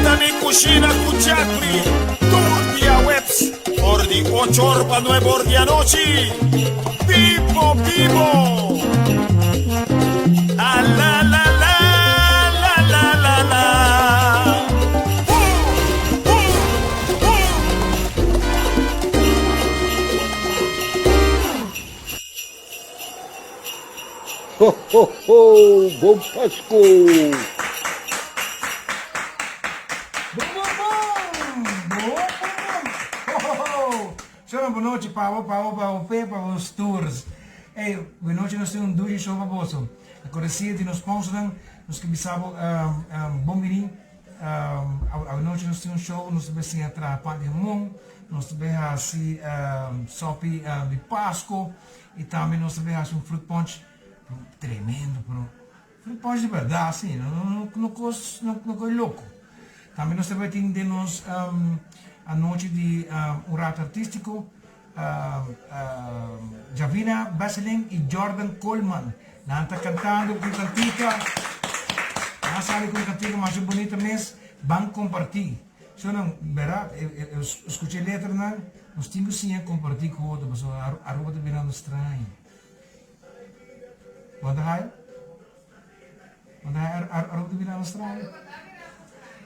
Drenta mi kushina ku Jackley tur diahuebs for di ocho or pa nuebe or di anochi. Bibo bibo! A la la la la la la la Woo woo woo! Ho ho ho! Bon Pasco! Bon bon bon! Bon bon bon! Ho ho ho! Shona bon nochi pa bo, pa bo, pa bo fe, pa bo stoers. Ey, bon nochi nos tin un dushi show pa boso. A cortesia di nos sponsornan, nos ke bisa bo bon bini. Awe nochi nos tin un show, nos ta bay siña traha pan di hamon, nos ta bay hasi sopi di Pasco. Y tambe nos ta bay haci un fruit punch tremendo pero fruit punch di berdad si no no cos no coy loco. Tambe nos ta bay tin den nos anochi di un rato artistico Javina Besseling y Jordan Coleman nan ta cantando cu cantica nan a sali cu un cantica masha bunita mes ban comparti. So nan berdad e scucha e letranan nos tin cu siña comparti cu otro pasobra Aruba ta birando straño. Bo ta hay? Bo ta hay Aruba ta birando straño?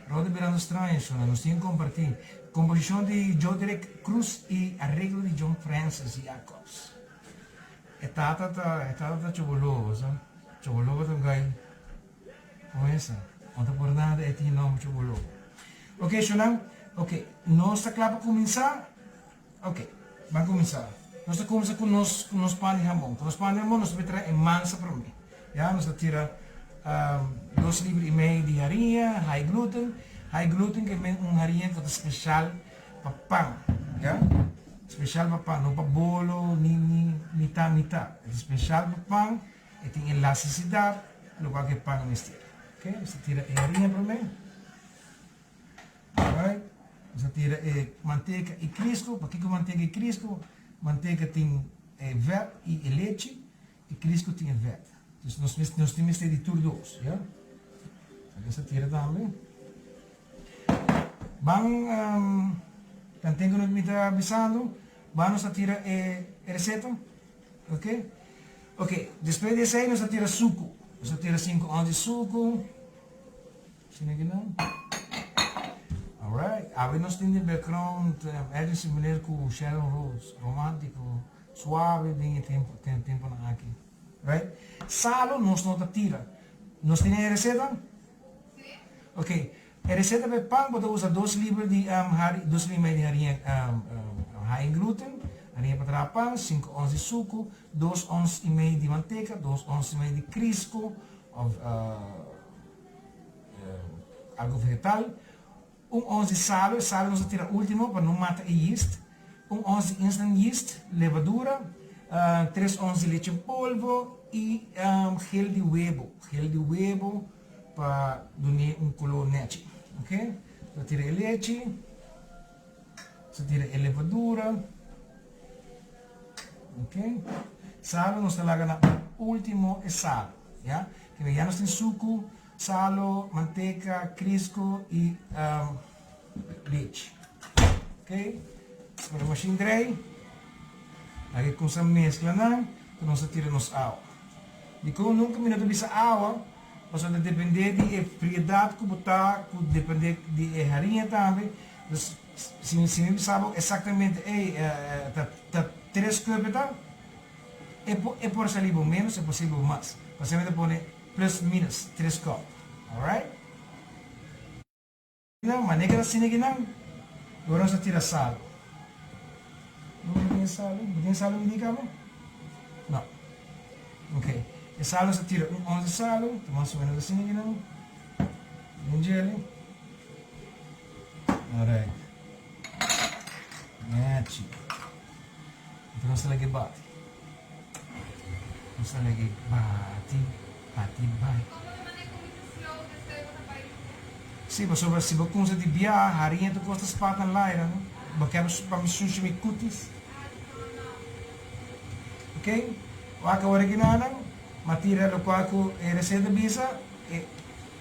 Aruba ta birando straño so nan nos tin cu comparti. Composicion di Joderick Cruz y areglo di John Francis Jacobs. E tata ta e tata ta Chobolobo sa. Chobolobo ta un guy. Con esa? No ta por nada e tin nomber Chobolobo. Ok, shownan. Ok, nos ta kla pa kuminsá? Ok, ban kuminsá. Nos ta kuminsá ku nos ku nos pan di hambon. Ku nos pan di hambon nos ta bai traha e mansa promé. Ya, nos ta tira dos libra i mei di hariña, high gluten. High gluten ke men un hariña ku ta speshal pa pan. Ya, speshal pa pan, no pa bolo ni ni mitá mitá. E ta speshal pa pan. E tin elastisidat, lokual ku e pan a mester. Ok, nos ta tira e hariña promé. Alright, nos ta tira e manteka i krisku. Pakiko manteka i krisku? Manteka tin e vèt i e lechi, i krisku tin e vèt. Dus nos nos tin mester di tur dos, ya. Nos ta tira tambe. Ban, tanten ku mi ta bisando, ban nos ta tira e reseta. Ok ok despues di esei nos ta tira suku nos ta tira sinku ons di suku asina ki nan alright awe nos tin den background Edwin Simonet ku Sharon Rose romantiko suave den e tempo temponan aki right salo nos no ta tira nos tin e reseta ok E reseta pa e pan bo ta usa dos libra di dos libra i mei di hariña high in gluten, hariña pa traha pan, sinku ons di suku, dos ons i mei di manteka, dos ons i mei di krisco of algo vegetal, un ons di salo, e salo nos ta tira ultimo pa no mata e yeast, un ons di instant yeast, levadura, tres ons di leche en polvo i gel di webo, gel di webo. Pa dun'é un koló nechi. Ok, ta tira e lechi, ta tira e levadura, ok, salo nos ta laga na ultimo e salo, ya, kende ya nos tin suku, salo, manteka, krisku i lechi, ok, ora mashin drei, laga e kumsa meskla nan, nos ta tira nos awa. Dikon nunka mi no ta bisa awa? Pasobra ta depende di e friedat ku bo ta, ku depende di e hariña tambe. Dus si mi si mi bisa bo eksaktamente ey ta ta tres kup e ta, e por e por sali bo menos e por sali bo mas. Pasobra mi ta pone plus minus tres kòp. Alright. Nan, manera ta asina ki nan, i ora nos ta tira salu. No bo tin e salu? Bo tin e salu midí kaba? No. Ok. E salu nos ta tira un ons di salu, ta mas o menos asina ki nan. Den djele. Alright. Nechi. Anto nos ta lag'e bati. Nos ta lag'e bati, bati bai. Sí, pasobra si bo kumsa di biaha, hariña tur kos ta spat na laira, no? Bo ke pa mi sushi mi kutis? Ok, wak awor aki nanan, ma tira lokual ku e reseta bisa, e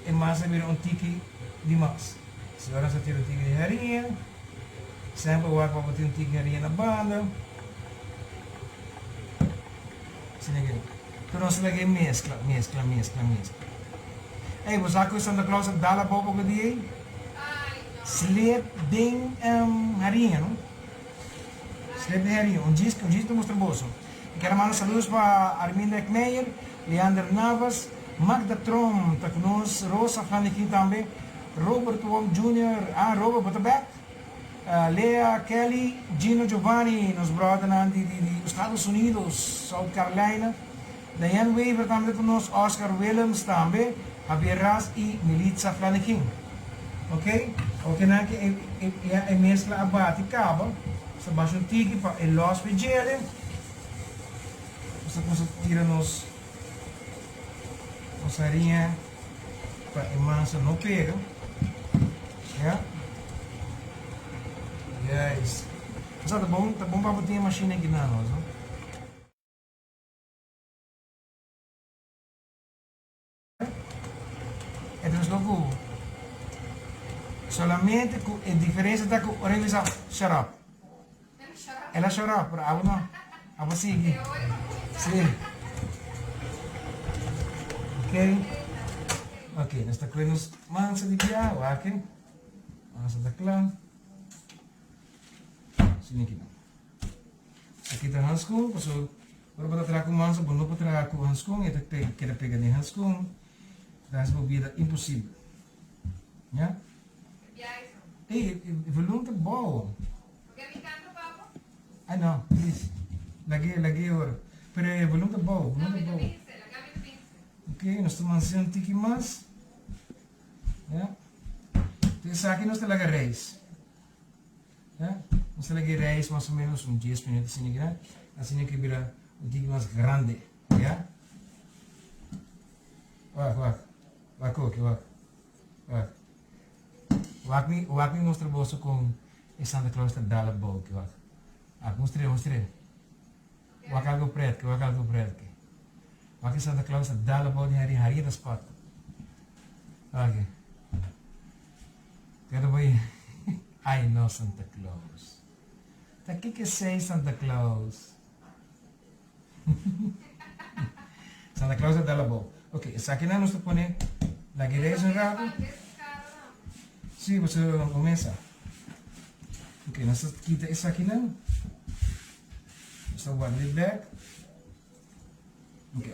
e masa bira un tiki di mas. Si ora sa tira un tiki di hariña, semper wak pa bo tin un tiki hariña na banda. Asina ke tur nos laga e meskla, meskla, meskla, meskla. Ey, bo sa ku Santa Claus a dal abou poko di ey? Slip den hariña, no? Slip den hariña. Un djis, un djis ta mustra boso. Mi kier a manda saludos pa Arminda Ekmeijer, Leander Navas, Magda Trom ta ku nos, Rosa Flanegin tambe, Robert Wong Junior, ah Robert bo ta bek? Lea Kelly, Gino Giovanni, nos brothernan di di di Estados Unidos, South Carolina, Diane Wever tambe ta ku nos, Oscar Willems tambe, Javier Ras i Militza Flanegin. Ok, oke nan ke e e e meskla a bati kaba. Nos ta basha un tiki pa e los p'e djele. Nos ta kuminsa tira nos nos hariña pa e masa no pega. Ya. Juist. Sa ta bon, ta bon pa bo tin e machine aki na nos, no? E ta mescla cu solamente cu e diferencia ta cu ora e bisa shut up. El a shut up, pero abo no. Abo sigui. Si. Ok. Ok, nos ta coge nos mansa di bia, wak. Mansa ta cla. Asina aki nan. Aki ta hanskoen, pasobra ora bo ta traha ku mansa bo no por traha ku hanskoen, e ta keda pega den hanskoen, ta hasi bo bida imposibel. Ya? Ey, e volume ta bou. Ay no, please. Lag'é, lag'é ora. Pero e volume ta bou, volume ta bou. Ok, nos ta mansa un tiki mas. Ya? Esaki nos ta laga reis. Ya, nos ta laga e reis mas o menos un dies minuut asina ki nan, asina ki bira un tiki mas grande, ya. Wak, wak, wak koki, wak, wak. Wak mi, wak mi mustra boso kon e Santa Claus ta dal abou ki, wak. Wak, mustr'é, mustr'é. Wak algo pret ki, wak algo pret ki. Wak e Santa Claus ta dal abou den haria, haria ta spat. Wak. Pero bo Ay no Santa Claus. Ta kiko esey Santa Claus? Santa Claus a dal abou. Ok, esakinan nos ta pone laga e reis un rato. Si, bo bo mesa. Ok, nos ta kita esakinan. Nos ta warda e bek. Ok.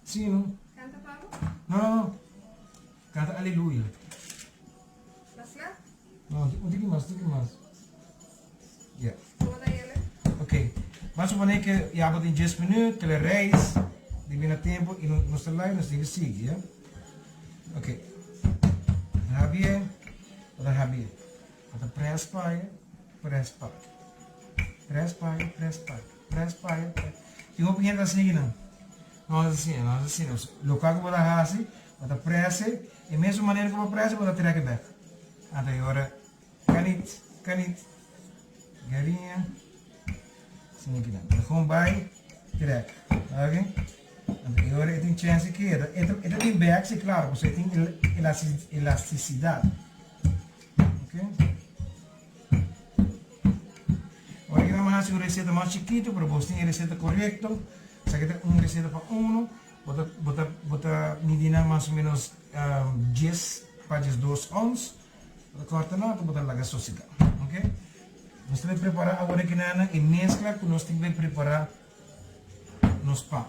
Si, no? No, no, no. Canta aleluya. Mas la? No, un tiki mas, un tiki mas. Ya. Como ta yele? Ok. Vamos suponer que ya bo tin 10 minuut, que le reis, di bina tempo y no, nos ta live, nos tin que sigui, ya? Ok. Javier, ota Javier. Ota press pa, press pa. Press pa, press pa. Press pa, press. Tin hopi hende ta sigui nan. No es asina, no es asina. Lokual ku bo ta hasi, bo ta prese, e mesun manera ku bo prese, bo ta trek e bek. Anto e ora, kanit, kanit, gariña, asina kinan. Bo ta kon bai, trek. Ok? Anto e ora e tin chèns di keda. E ta, e ta bin bek, si klaro, pasobra e tin elastisidat. Ok? Ora ki nan hasi un reseta mas chikitu, pero bos tin e reseta korekto, esaki ta un reseta pa uno, bo ta bo ta bo ta midi nan mas o menos dies pa diesdos ons, bo ta kòrta nan anto bo ta laga sosegá, ok. Nos ta bai prepará awor aki nan e meskla ku nos tin ku bai prepará nos pan.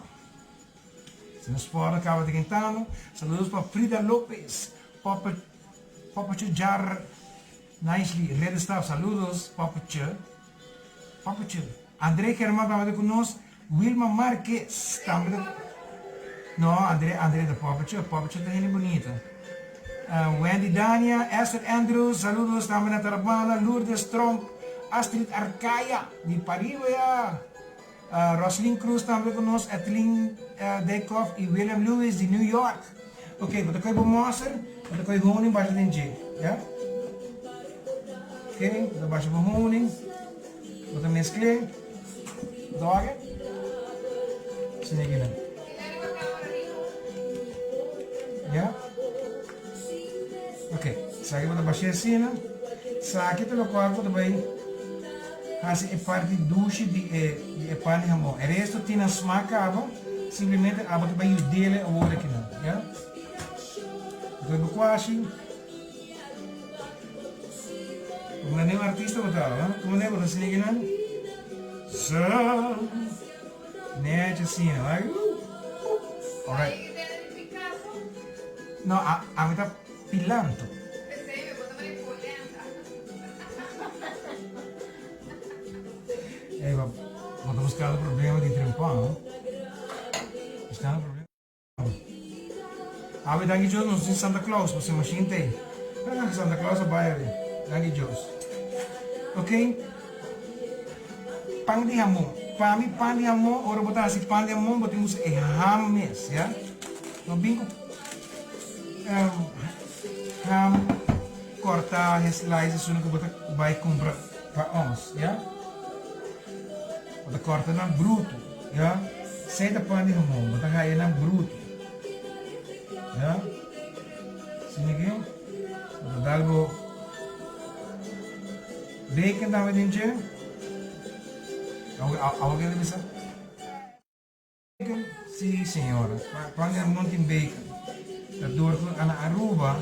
Si nos pòrno kaba ta kentando, saludos pa Frida Lopez, Papa Papacho Jar. Nicely Red Staff saludos Papache Papache André German tambe ta cu nos Wilma Marquez tambe ta No André André ta Papache Papache ta hende bunita Wendy Dania Esther Andrews saludos tambe na Tarabana Lourdes Tromp Astrid Arcaya di pariba ya Roslyn Cruz tambe ta cu nos Ethelyn Dijkhoff y William Lewis di New York. Ok, bo ta coge bo mòser, bo ta coge honing basha den dje, ya. Ok, bo ta basha bo honing, bo ta mescl'é, bo ta wak e? Asina aki nan. Ya. Ok, Esaki bo ta bash'é asina. Esaki ta lokual ku ta bai hasi e parti dushi di e di e pan di hamon. E resto tin nan smak kaba, simplemente abo ta bai yud'é awor akinan, ya. Bo kohe bo kuashi. Bo manda un artista bo ta, ha? Komo ne bo ta siña kinan? Zo. Nechi asina, wak. Alright. No, ami ta pilanto. Ey, bo ta buscando problema di trempon, no? Buscando problema. Awe danki Dios nos tin Santa Claus pasobra mashin ta ei. Santa Claus a bai awe. Danki Dios. Ok. Pan di hamon. Pa mi pan di hamon ora bo ta hasi pan di hamon bo tin usa e ham mes, ya. No bin ku ham korta en slice esun ku bo ta bai kumpra pa ons, ya. Bo ta corta nan bruto, ya. Sei ta pan di hamon, bo ta haya nan bruto, ya. Asina ke bo ta dal bo bacon tambe den dje. Awor ke ta bisa? Bacon? Si señora, pan di hamon tin bacon. Ta dor cu na Aruba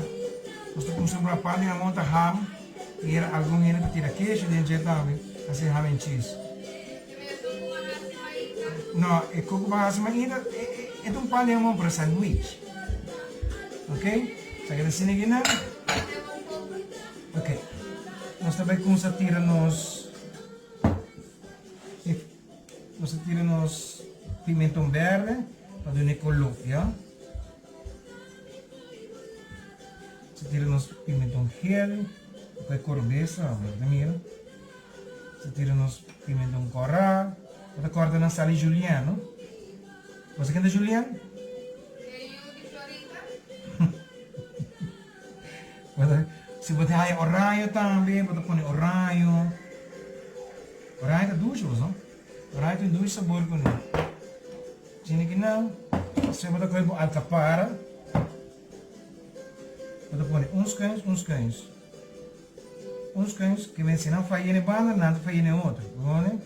nos ta custumbra pan di hamon ta ham y era algun hende ta tira keshi den dje tambe ta haci ham and cheese. No, e cu cu bo haci mainta e ta un pan di hamon pero sandwich. Ok, sa keda asina aki nan. Ok, nos ta bay cuminsa tira nos. Nos ta tira nos pimenton berde pa duna e color, ya. Nos ta tira nos pimenton gel, pa e corbesa, bo ta mira. Nos ta tira nos pimenton cora, bo ta corta nan sal di julienne, no? Bo sa ken ta julienne? Si bo ta haya oraño tambe, bo ta pone oraño. Oraño ta dushi bo so. Oraño tin dushi sabor ku ne. Asina ki nan, despues bo ta kohe bo alkapara, bo ta pone un skuins, un skuins, un skuins, ke men si nan faya ne banda, nan ta faya ne otro. Bo wak?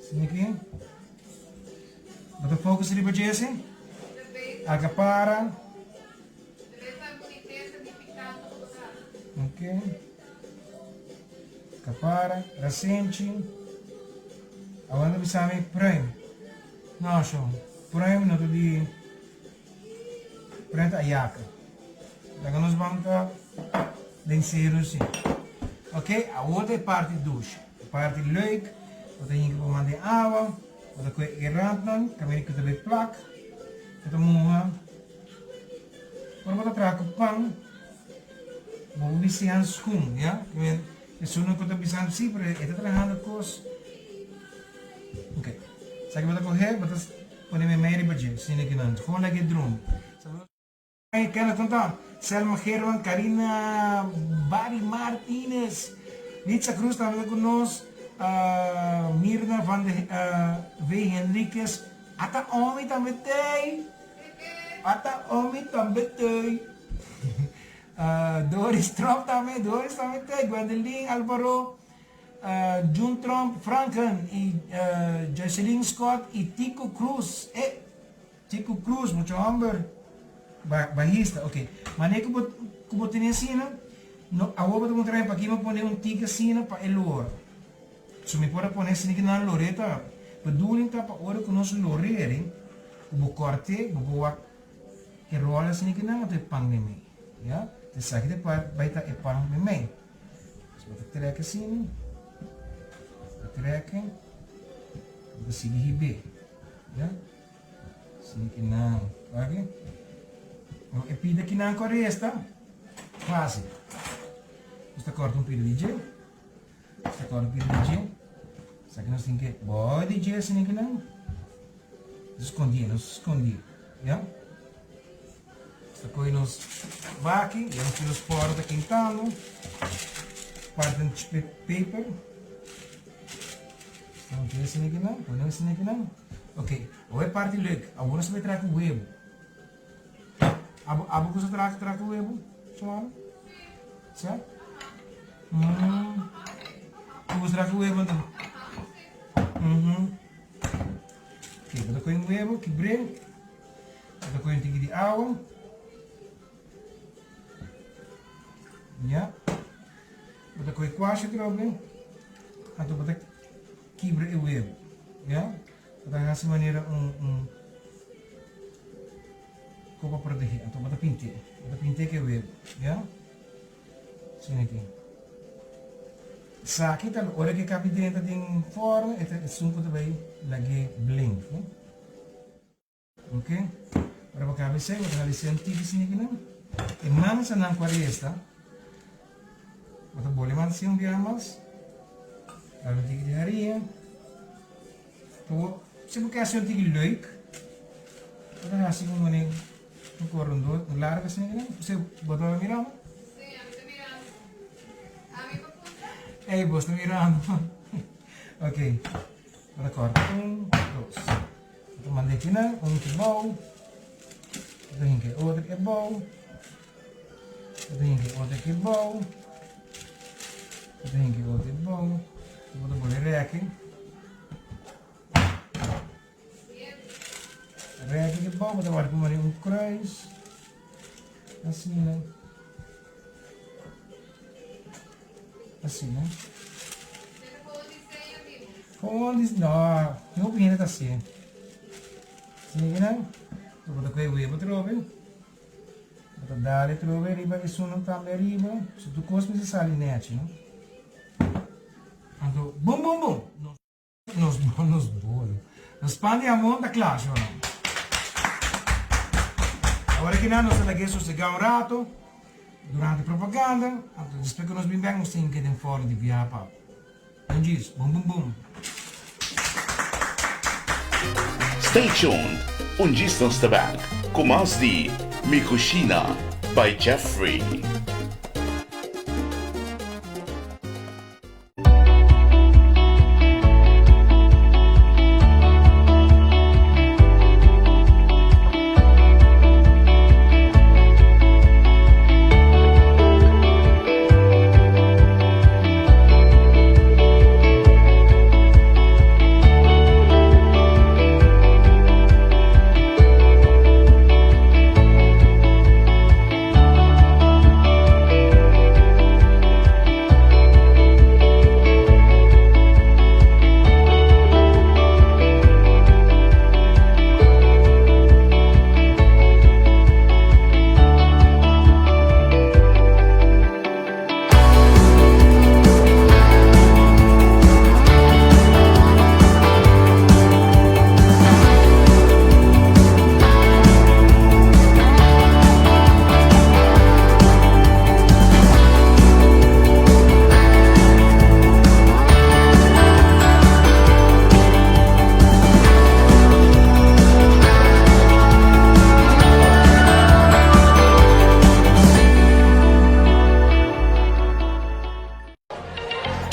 Asina ki, bo ta focus riba djese, alkapara. Ok. Kapara, rasenchi. Awor ta bisa mi pruim. No, sho. Pruim no ta di pruim ta ayaka. Laga nos ban ta den seru si. Ok, awor ta e parti dushi. E parti leuk. Bo ta hinka bo man den awa. Bo ta kohe e randnan, kaminda ku ta bay plak. Bo ta muha. Ora bo ta traha ku pan, bo por bisti hanskun, ya. Esun ku ta bisa si, pero e ta trahando kos. Ok, esaki bo ta kohe, bo ta pone meimei riba dje, asina ki nan, gewoon lag'e drumi. Hey, Kenneth, kon ta? Selma German, Karina Barry Martinez, Litza Cruz tambe ta ku nos, Mirna van de V. Henriquez, ata Omi tambe t'ey! Ata Omi tambe t'ey! Doris Tromp tambe, Doris tambe t'ey, Gwendeline Alvaro, June Tromp, Franken y Joyceline Scott y Tico Cruz. E! Tico Cruz, mucha homber bahista, ok. Mane ku bo ku bo tene asina, no awor bo ta puntra mi paki mi pone un tiki asina pa e lor. So mi por a pone asina ki nan lor'é ta bedoeling ta pa ora ku nos lor'é ku bo kòrt'é bo por wak e ròl asina ki nan anto e pan meimei, ya. Esaki ta e bai ta e pan meimei. So bo ta trek asina, bo ta trek, bo ta sigui hib'é, ya. Sin kinan. Wak. No, e pida kinan ku a resta, fásil. Nos ta kòrta un pida di dje. Nos ta kòrta un pida di dje. Esaki nos tin ke bòi di dje asina kinan. Nos skondí, nos skondí. Ya. Nos ta kohe nos baki, ya nos tin nos pòrta ta kintando. Parten paper. Nos pone asina kinan, pone asina kinan. Ok, awor e parti leuk. Awor nos ta bai traha ku webu. Abo, abo gusta traha, traha ku webu, Xiomara? Sa? Mm. Bo gusta raki webo anto? Mhm. Ok, bo ta kohe un webo, kibr'é. Bo ta kohe un tiki di awa. Ya. Bo ta kohe kuashi atrobe. Anto bo ta kibra e webo. Ya. Bo ta hasi manera un un kopa protegé. Anto bo ta pint'é. Bo ta pint'é ku e webo. Ya. Asina aki. Esaki ta ora ku e kapi drenta den fòrno e ta esun ku ta bai lag'é blink. Ok. Ora bo kaba esei bo ta hala esei un tiki asina akinan. E mansanan ku a resta bo ta boli mansa un biaha mas. Dal un tiki di haria. Bo si bo ke hasi un tiki leuk bo ta hasi un mane un kor rondó un largo asina akinan. Bo bo ta mirando? Sí, ami ta mirando. Ami pa puntra? Ey, bo sta mirando. Ok. Bo ta kòrta un, dos. Bo ta manda ekinan, un ki bou. Bo ta hinka e otro e bou. Bo ta hinka e otro aki bou. Bo ta hinka e otro e bou. Bo ta pone rèki. Rèki aki bou, bo ta wòrdu pone un kruis. Asina. Asina. Gewoon dis no, tin hopi hende ta hasié. Asina kinan, bo ta kohe webo atrobe. Bo ta dal atrobe riba esunnan tambe ariba. So tur kos mester sali nechi, no? Anto bum bum bum! Nos nos bolo. Nos pan di hamon ta kla, si o no? Awor aki nan nos ta lag'é sosegá un rato durante propaganda, anto despues ku nos bin bèk nos tin ke den fòrno di biaha pa un djis. Bum bum bum. Stay tuned, un djis nos ta bèk ku mas di Mi Cushina by Jeffrey.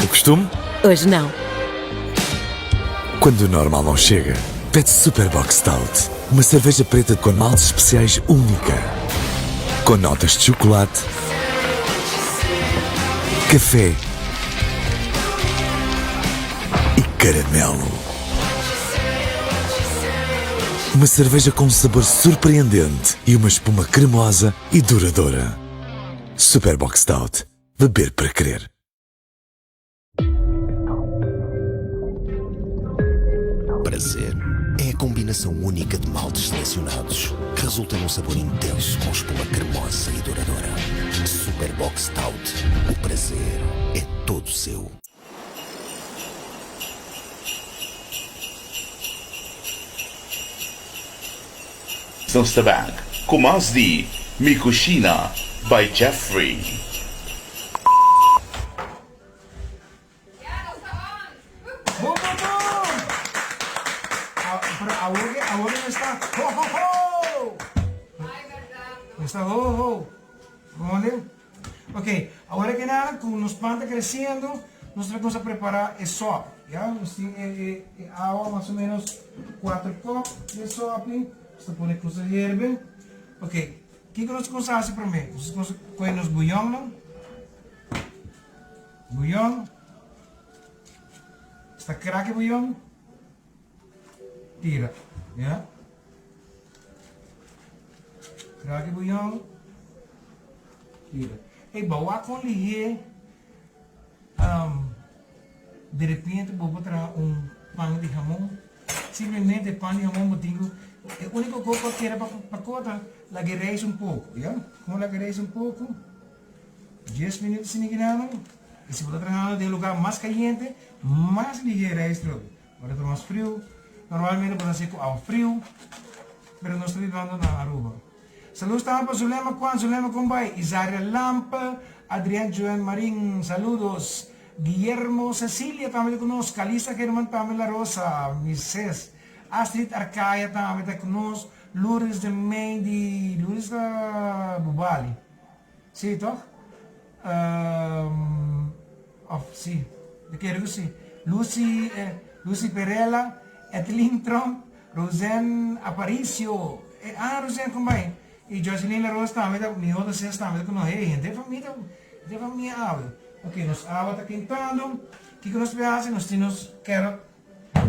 O costume? Hoje não. Quando o normal não chega, pede Super Bock Stout. Uma cerveja preta com maltes especiais única. Com notas de chocolate, café e caramelo. Uma cerveja com um sabor surpreendente e uma espuma cremosa e duradoura. Super Bock Stout. Beber para querer. Prazer é a combinação única de maltes selecionados que resulta num sabor intenso com espuma cremosa e duradoura. Super Bock Stout, o prazer é todo seu. Nos ta bek ku mas di Mi Cushina by Jeffrey. Boom boom boom! Pero awor ke awor no esta ho ho ho! No esta ho ho. Comprende? Ok, awor ke nada ku nos pan ta kresiendo, nos ta kumsa prepara e sop. Ya, nos tin e e e awa mas o menos kuater kop di e sopi. Nos ta pone kusa herbe. Ok, kiko nos ta kumsa hasi prome? Nos ta kumsa kohe nos buyonnan. Buyon. Sta krak e buyon. Tira. Ya. Krak e buyon. Tira. Ey, bawa kon lihé um, de repente bo por traha un pan di hamon. Simplemente pan di hamon bo tin ku e úniko kos ku a keda pa kota laga e reis un poko, ya. Kon laga e reis un poko? Dies minuut sin ginanan y si bo ta trahando den un lugar mas cayente, mas lihé reis trobe. Ora ta mas friu, normalmente bo ta haci cu awa friu, pero nos ta bibando na Aruba. Saludos tambe pa Zulema Kwan, Zulema con bay? Izaria Lampe, Adrian Joan Marin, saludos. Guillermo Cecilia tambe ta cu nos, Calista German tambe La Rosa, Mises, Astrid Arcaya tambe ta cu nos, Lourdes de Mey di, Lourdes ta Bubali. Sí, toch? Um, of sí, mi kere ku sí. Lucy, eh, Lucy Perella, Etlin Trump, Roseanne Aparicio, eh, ah, Roseanne, kon bai? I Jocelyn La Rosa tambe ta, mi otro ses tambe ta ku nos. Hey, henter famia ta, henter famia awe. Ok, nos awa ta kentando. Kiko nos por hasi? Nos tin nos carrot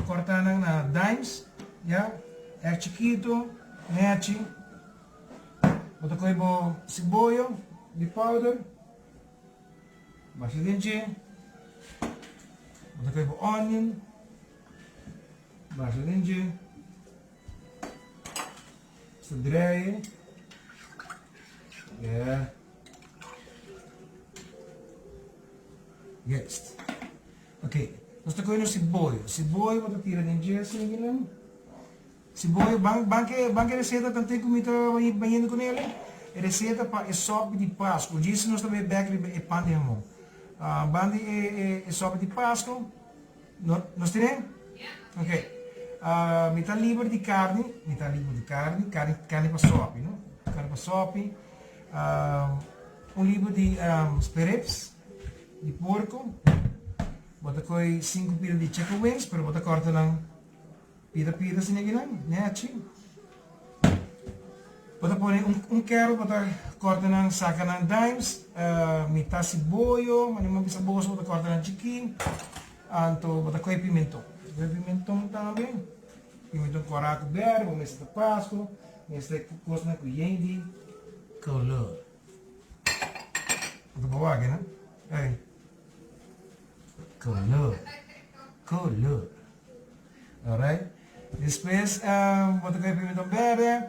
kortá nan na dimes, ya, ègt chikito, nechi. Bo ta kohe bo siboyo di powder, basha den dje. Bo ta kohe bo onion, basha den dje. Bo ta draai. Yeah. Juist. Ok, nos ta kohe nos siboyo. Siboyo bo ta tira den dje asina kinan. Siboyo, ban ban ke ban ke receta tanten ku mi ta bañendo ku nele, e receta pa e sopi di Pasku. Djis nos ta bay bek riba e pan di hamon. Ban di e e e sopi di Pasku, no nos tine? Ok. Mi ta liber di karni, mi ta liber di karni, karni karni pa sopi no, karni pa sopi, un liber di sperrips di porko, bo ta koy sinku pida di chicken wings pero bo ta korta nan. Pida pida asina aki nan, nechi. Bo ta pone un un kero bo ta korta nan saka nan dimes, mitad siboyo, mane mi a bisa boso bo ta korta nan chikí, anto bo ta kohe pimenton. Bo ta kohe pimenton tambe, pimenton kòrá ku bèrdè, bo mester ta pasko, mester kosnan ku yen di kolor. Bo ta por wak nan? Ey. Kolor, kolor. Alright. Despues bo ta kaya pimentón berde,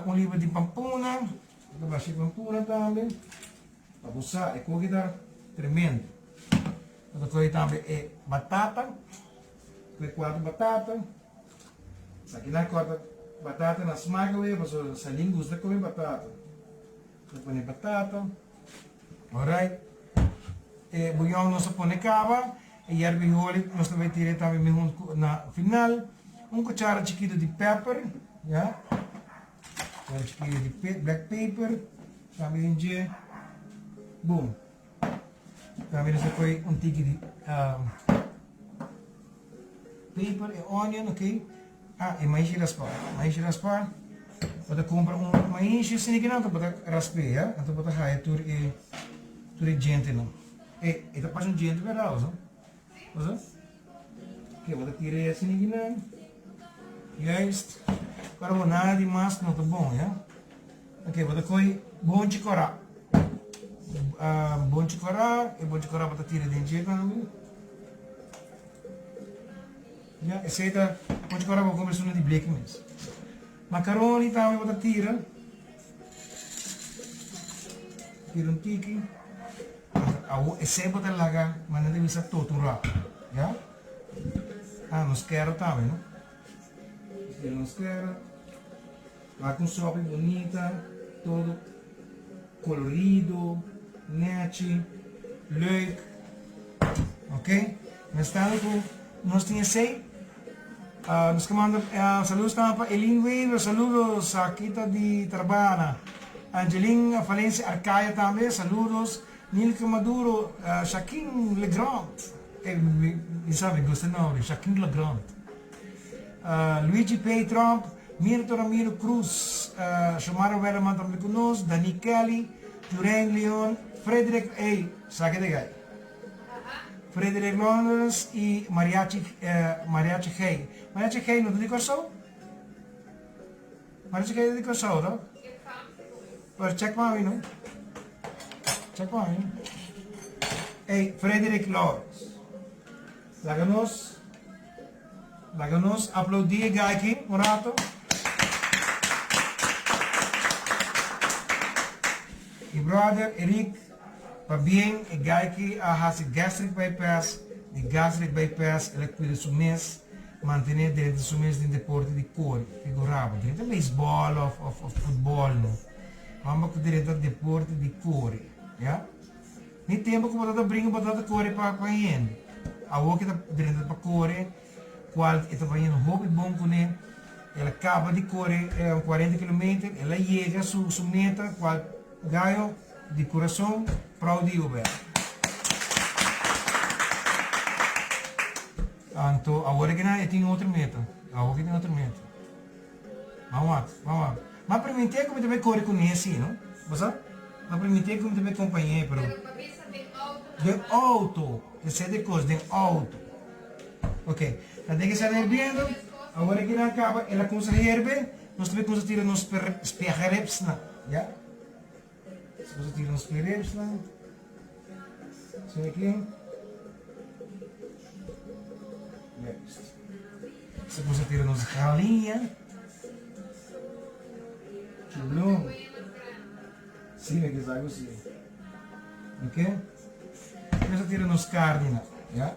un libra di pampuna, bo ta basha e pampuna tambe, pa bo sa e koki ta tremendo. Bo ta kohe tambe e batata, kohe kuater batata, esaki nan kòrta batata na smak awe pasobra Salin gusta kome batata. Ta pone batata. Alright. E buyon nos a pone caba. E yerba y holi nos ta bay tira tambe mi hunt cu na final. Un cuchara chikito di pepper. Ya. Cuchara chikito di pe black pepper. Tambe den dje. Boom. Tambe nos a coy un tiki di um, pepper e onion, ok. Ah, e maishi raspá. Maishi raspá. Bo ta kumpra un maishi asina ki nan, bo ta rasp'é, ya. Anto bo ta haya tur e tur e djentenan. E, e ta pasa un djente berdad, oso? Oso? Ok, bo ta tira e asina ki nan. Juist. Ora bo nada di mas no ta bon, ya. Ok, bo ta kohe bonchi kòrá. Bonchi kòrá, e bonchi kòrá bo ta tira den dje tambe. Ya, esey ta ocho ora bo come suna di bleki mes. Macaroni tambe bo ta tira. Tira un tiki. Awo esey bo ta laga manera di bisa toto un rato. Ya. Ah, nos kero tambe, no? Nos tira nos kero. Wak un sopi bunita, todo colorido, nechi, leuk. Ok, mestando cu nos tin esey, nos ke manda saludos tambe pa Elin Wever, saludos, Akita di Tarbana, Angelin Valencia Arcaya tambe, saludos, Nilka Maduro, Shaquin Legrand, mi sa mi gusta e nombre, Shaquin Legrand. Luigi P. Tromp, Mirto Ramiro Cruz, Shomara Wellerman tambe ku nos, Dani Kelly, Jurain Leon, Frederick, ey, saki de gai. Frederick Lawrence i Mariachi Mariachi Gei. Mariachi Gei no ta di Kòrsou? Mariachi Gei ta di Kòrsou to? Pero check pa mi no. Check pa mi. Ey, Frederick Lawrence. Laga nos laga nos aplaudí e guy aki un rato. Mi brother Eric, pabien e guy ki a hasi gastric bypass, di gastric bypass el a cuida su mes, mantene drenta su mes den deporte di core, figura bo, drenta baseball of of of futbol no, homber cu drenta deporte di core, ya. Ni tempo cu bo ta ta brinca bo ta ta core pa pa hende, awor ki ta drenta pa core, cual e ta bayendo hopi bon cune, el a caba di core cuarenta kilometer, el a yega su su meta cual Gayo di curason proud di Uber. Anto awor aki nan e tin otro meta, awor ki tin otro meta. Ban wak, ban wak. M'a permitié cu mi ta bay core cune si no, bo sa? M'a permitié cu mi ta bay compañé pero. Pero pa bisa den auto na Den auto, esey ta e cos, den auto. Ok, ta den esei herbiendo, awor aki nan caba el a cuminsa herbe, nos ta bay cuminsa tira nos spegeribsnan, ya. Nos cuminsa tira nos spegeribsnan, asina aki. Juist. Nos ta cuminsa tira nos galiña. Chulo. Si, mi ke sa ku si. Ok. Nos ta tira nos carninan, ya.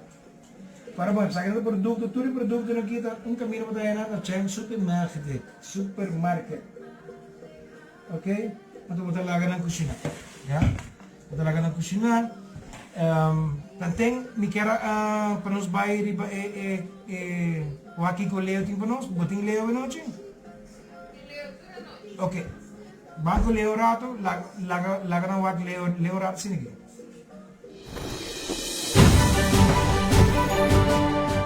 Para bon, esaki ta produkto, tur e produktonan aki ta un kaminda bo ta hena na Cheng Supermarket, supermarket. Ok, anto bo ta laga nan kushina, ya. Bo ta laga nan kushina. Tanten mi kier a pa nos bai riba e e e wak kiko Leo tin pa nos. Bo tin Leo anochi? Tin Leo tur anochi. Ok, ban ku Leo rato, laga laga nan wak Leo Leo rato asina aki.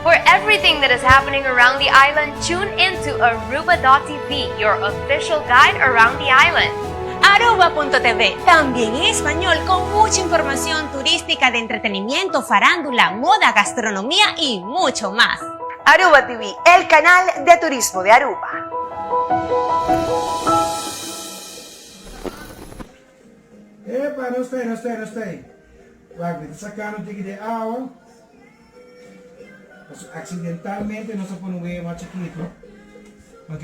For everything that is happening around the island, tune in to Aruba.tv, your official guide around the island. Aruba.tv, también en español con mucha información turística de entretenimiento, farándula, moda, gastronomía y mucho más. Aruba TV, el canal de turismo de Aruba. Epa, no stay, no stay, no stay. Wak, mi ta sacando un tiki di awa. Paso accidentalmente nos a pone un wea mas chikito. Ok?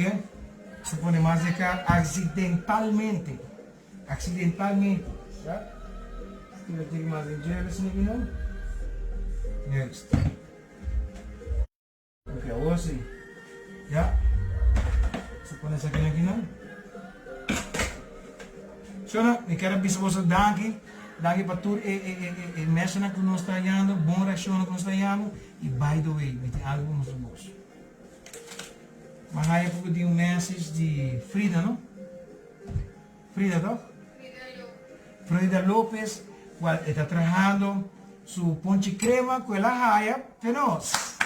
Nos a pone mas di acá accidentalmente. Accidentalmente. Ya? Tira un tiki mas di gel asina aki no. Juist. Ok, awor si. Ya. Nos ta pone esaki aki nan. Shona, mi kier a bisa boso danki. Danki pa tur e e e e meshanan ku nos ta hañando, bon reakshonnan ku nos ta hañando. I by the way, mi tin algu pa mustra boso. Mi a haña poko di un message di Frida, no? Frida toch? Frida Lopez cual e ta trahando su ponchi crema cu el a haya pe nos.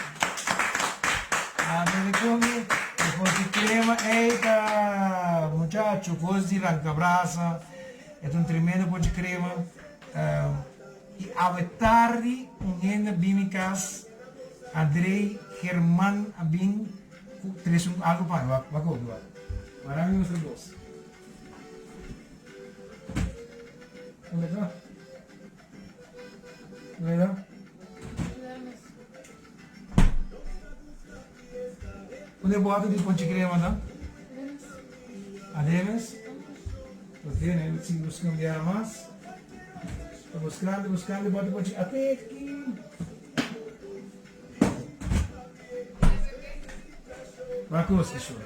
Anto di come e ponchi crema ey ta muchacho cos di ranca brasa. E ta un tremendo ponchi crema. Y awe tardi un hende a bin mi cas, Andrey German a bin cu trece un algo pa mi. Wak wak wak. Mara mi mustra bos. Unda ta? Unda ta? Unda e bote di ponche crema ta? Ademes? Ok, ne si busca un biaha mas. Ta buscando, buscando e bote ponche. Ate aki. Wakoski shor.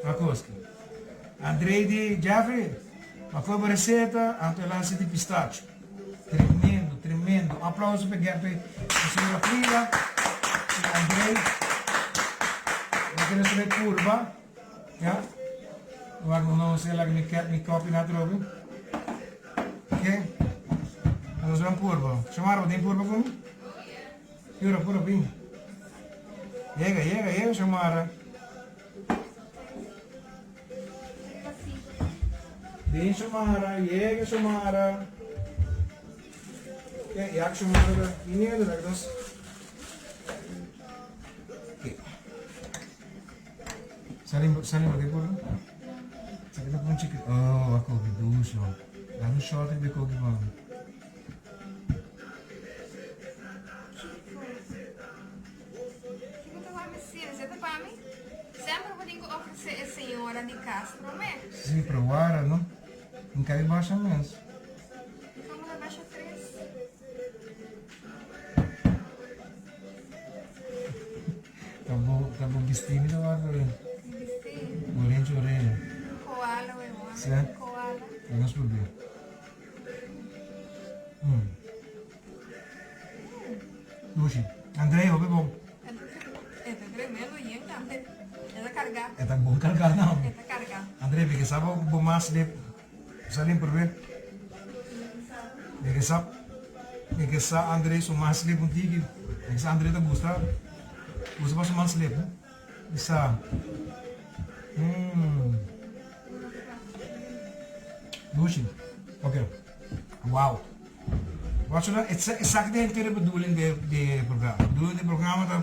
Wakoski. Andrei di Jeffrey, ma foi bo receta, anto el haci di pistacho. Tremendo, tremendo. Un aplauso pa Jeffrey, pa señora Frida y Andrei. Bo kere saber curva, ya. Wak no sé laga mi ket mi kopi na atrobe. Ok. Nos ban purba. Xiomara, bo tin purba ku mi? Pura, pura, bin. Yega, yega, yega, Xiomara. Bin, Xiomara, yega, Xiomara. E action man ta biniendo, laga nos. Ok. Sali, sali lo por. Sali ta pon chiquito. Oh, a koki dushi man. Dame un shot di koki man. Kiko ta wak mester? Esei ta pa mi? Semper bo tin ku ofresé e señora di kas promé. Sí, pero wara no. N ka di basha mes. Dikon bo ta basha tres? Ta bo, ta bo bisti mi ta wak ori. Mi bisti? Bo renchi oreya. Koala we wak. Sí? Koala. Ta nos probé. Dushi. André, hopi bon. E ta tremendo yen tambe. E ta carga. E ta bon carga no. E ta carga. André, mi ke sa bo bo mas lip. Sa lim probe. Mi ke sa mi ke sa André su mas lip un tiki. Mi ke sa André ta gusta gusta pa su mas lip. Mi sa. Mmm. Dushi. Ok. Wow. Watch na esaki ta henter e bedoeling di e programa. Bedoeling di e programa ta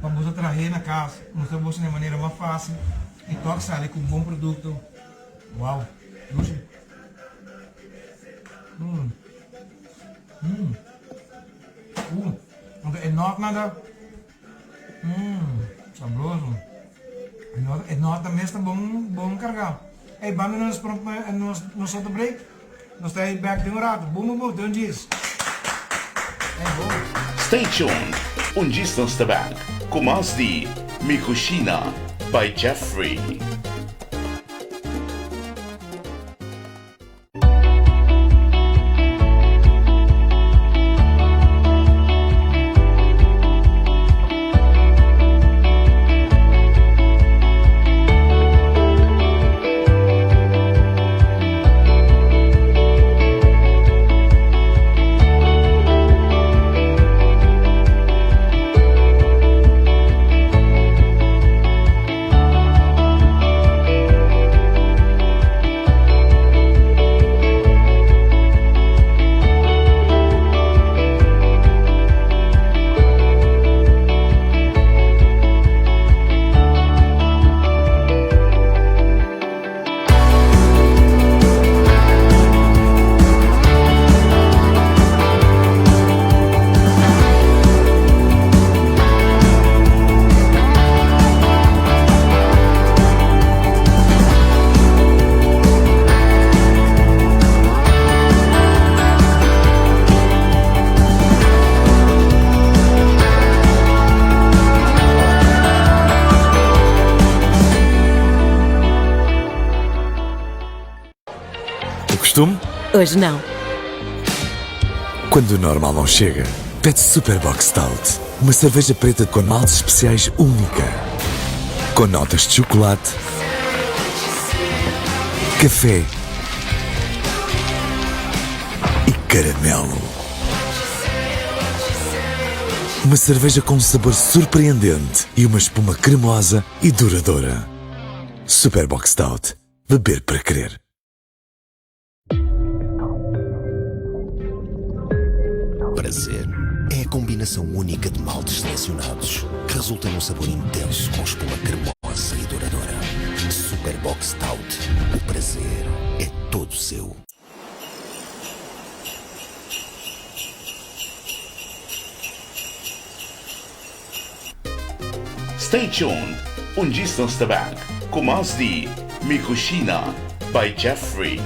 pa boso trahe na cas, mustra boso na e manera mas facil y tok sali cu bon producto. Wow. Dushi. Mm. Mm. Anto e notnan ta Mmm, sabroso. E nota, e nota mes ta bon, bon carga. Ey, banda nos prompt nos, nos otro break. Nos ta hey back den un rato. Boom, boom, boom, den djis. Ey, bon. Stay tuned, un djis nos ta back cu mas di Mi Cushina by Jeffrey. O costume? Hoje não. Quando o normal não chega, pede Super Bock Stout, uma cerveja preta com maltes especiais única. Com notas de chocolate, café e caramelo. Uma cerveja com um sabor surpreendente e uma espuma cremosa e duradoura. Super Bock Stout. Beber para querer. Prazer é a combinação única de maltes selecionados que resulta num sabor intenso com espuma cremosa e duradoura. Super Bock Stout. O prazer é todo seu. Stay tuned, un djis nos ta back cu mas di Mi Cushina by Jeffrey.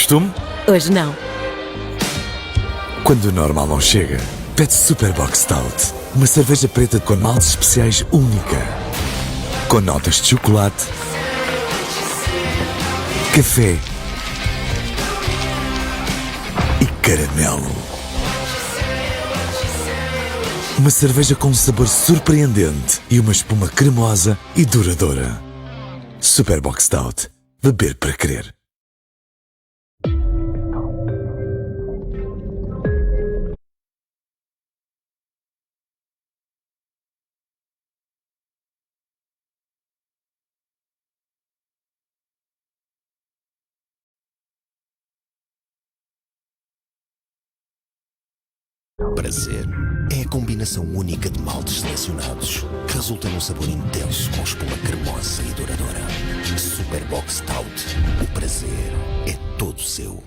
costume? Hoje não. Quando o normal não chega, pede Super Bock Stout. Uma cerveja preta com maltes especiais única. Com notas de chocolate, café e caramelo. Uma cerveja com um sabor surpreendente e uma espuma cremosa e duradoura. Super Bock Stout. Beber para querer. Prazer é a combinação única de maltes selecionados que resulta num sabor intenso com espuma cremosa e duradoura. Super Bock Stout. O prazer é todo seu.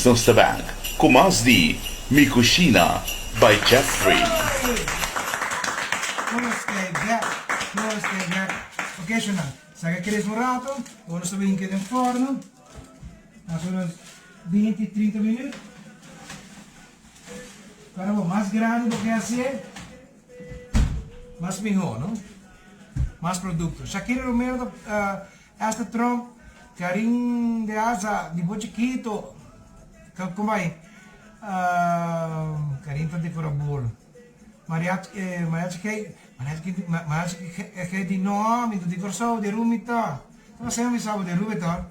Nos ta bek ku mas di Mi Cushina by Jeffrey. Nos ta bek, nos ta bek. Ok, shona, saca cres un rato, ora nos ta bin keda den forno, mas o menos 20, 30 minuut. Para bo mas grandi bo ke hacié, mas miho, no? Mas producto. Shakira Romero ta Esther Tromp, Karin de Aza, di bo chikito, con bai? Karin ta decora bolo. Mariachi, mariachi G, mariachi, mariachi G di no, mi ta di Corsou, di Aruba mi ta. Ta pasando mi sa bo di Aruba e ta.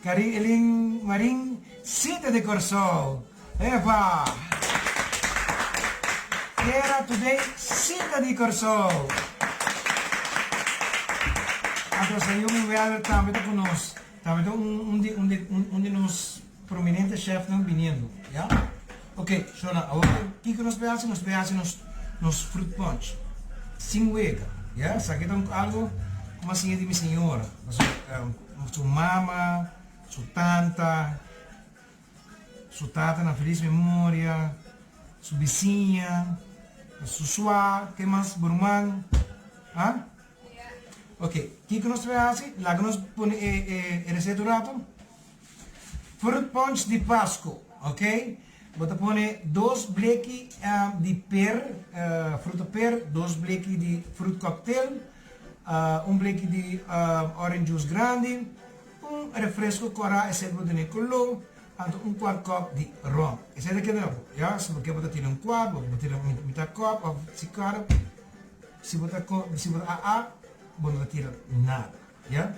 Karin Elin Marin si ta di Corsou. Epa! Tierra Today si ta di Corsou. Anto Sayumi Weller tambe ta ku nos. Tambe ta un di un di un di nos prominente chefnan biniendo, ya. Ok, shona, awor kiko nos por hasi? Nos por hasi nos nos fruit punch sin wega, ya. Esaki ta un algo ku mi a siña di mi señora. Pasobra su mama, su tanta. Su tata na feliz memoria, su bisiña, su sua, ke mas bo ruman? Ha? Ok, kiko nos ta bay hasi? Laga nos pone e e receta un rato. Fruit punch di Pasco, ok? Bo ta pone dos bleki di per, fruta per, dos bleki di fruit cocktail, un bleki di orange juice grandi, Un refresco cora esey bo dune color, anto un cuart cop di rom. Esey ta keda bo, ya, si bo ke bo ta tira un cuart, bo bo tira mitad cop of si cuart, si bo ta si bo ta aa, bo no ta tira nada, ya.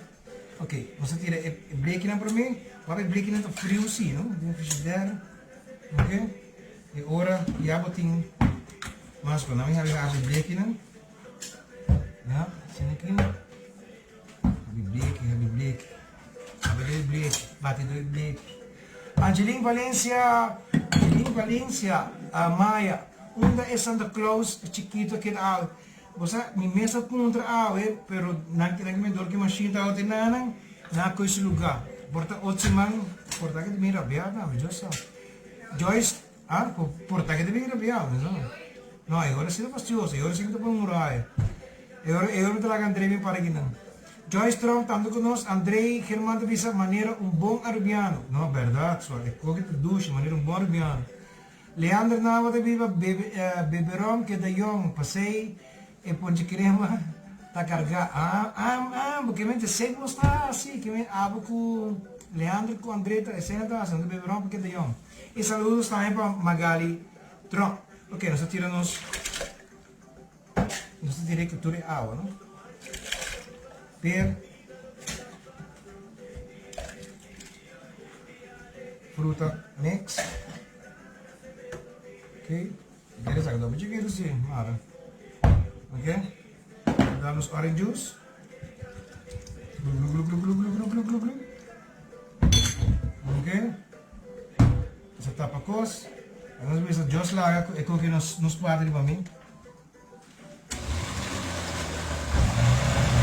Ok, nos ta tira e blekinan prome, wak e blekinan ta friu si, no, den frigidaire, ok, e ora ya bo tin mas cu, nan mi habi haci e blekinan, ya, asina aki. Habi bleki, habi bleki. Habi doi bleki, bati doi bleki. Angeline Valencia, Angeline Valencia, Maya, unda e Santa Claus chikito keda awe? Bo sa, mi mes a puntra awe, pero nan keda ki mi dor ki machine ta awe nanan, nan a koe su luga. Por ta otro siman, por ta ke ta bin rabia tambe, Dios sa. Joyce, ah, por ta ke ta bin rabia, mi sa. No, e ora si ta fastioso, e ora si mi ta pone muraya. E ora e ora mi ta laga André bin para akinan. Joyce Tromp tanto ku nos, André German ta bisa manera un bon Arubiano. No, bèrdat, so e koki ta dushi manera un bon Arubiano. Leander Nava ta biba bebe bebe rom keda yong, pasei e ponche krema ta kargá. Ah, ah, ah, bo ke mente esei ku nos ta hasi, ke men abo ku Leander ku André ta esei nan ta hasi, nan ta bebe rom pa keda yong. I saludos tambe pa Magali Tromp. Ok, nos ta tira nos nos ta tira e tur e awa, no? Per fruta mix. Ok, dere sa dobe chiquito si, mara. Ok, da nos orange juice. Glu glu glu glu glu glu glu glu glu. Ok. Nos a tapa kos. Nos bisa Dios laga ku e koki nos nos parti riba mi.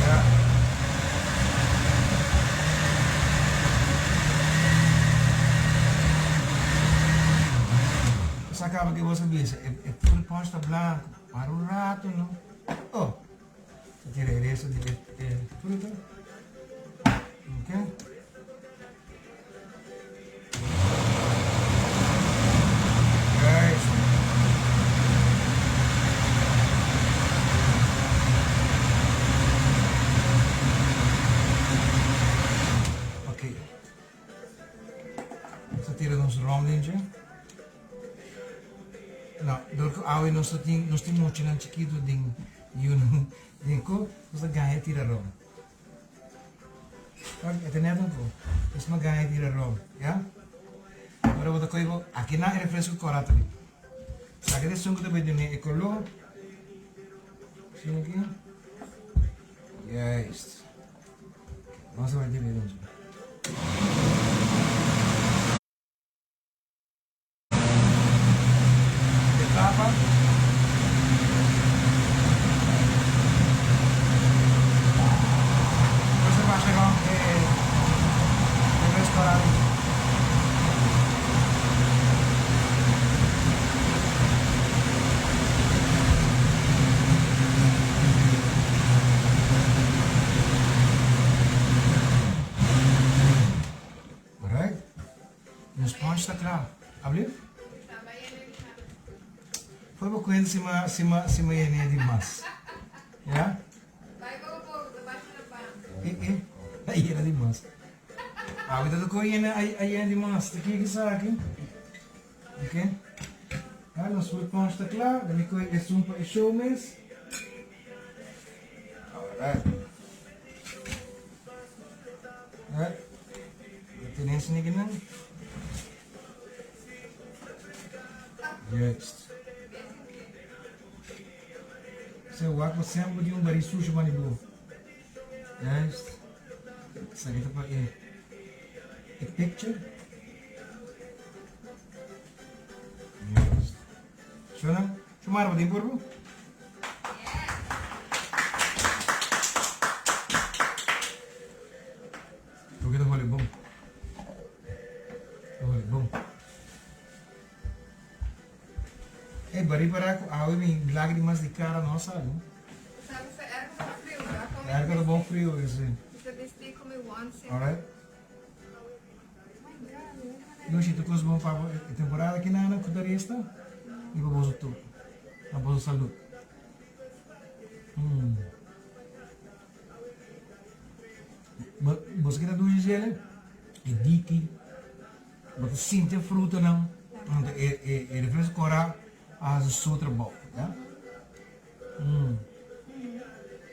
Ya. Nos a kaba ke bos a bisa e e fruit punch ta blanco. Para un rato no. Oh, ta tira e resto di e fruta. Ok. Juist. Ok. Nos ta tira nos rom den dje. No, dor ku awe nos ta tin, nos tin muchanan chikitu den yunan den ku, nos ta gaña tira rom. Ok, e ta net un ku. Nos no gaña tira rom, ya? Ora bo ta kohe bo, akinan e refresco kora ta bin. Saka di esun ku ta bai dun'é e koló. Asina aki. Juist. Nos a bai tira e den dje. E tapa. Nos a basha rond e restaurant. Alright. Nos punch ta kla. Ablief? Voor bo kuenta si ma si ma si ma yene di mas. Ja? Eh eh. A yena di mas. Awe ta toko yena a yena di mas. Ta kiko esaki? Ok. Ah, nos fruit punch ta kla. Dan mi koe esun pa e show mes. Alright. Alright. Tene esaki kinan. Juist. Se wak bo semper di un bari sushi mani bo. Juist. Esaki ta pa e e picture. Juist. Shona, shumara bo tin purpo? Porque ta holi bon. Ta holi bon. Ey, bari para cu awe mi lagrimas di cara no a sali. Sabe sa ergo ta frio, ta come. Ergo ta bon frio, ese. Ta bisti come onesie. Alright. Yoshi, tur cos bon pa bo e temporada aki nan cu ta resta y pa boso tur. Pa boso salud. Mm. Boso kita dushi djele? E diki. Bo ta sinti e frutanan. Anto e e e refresco kora a hasi su trabou, ya. Mm.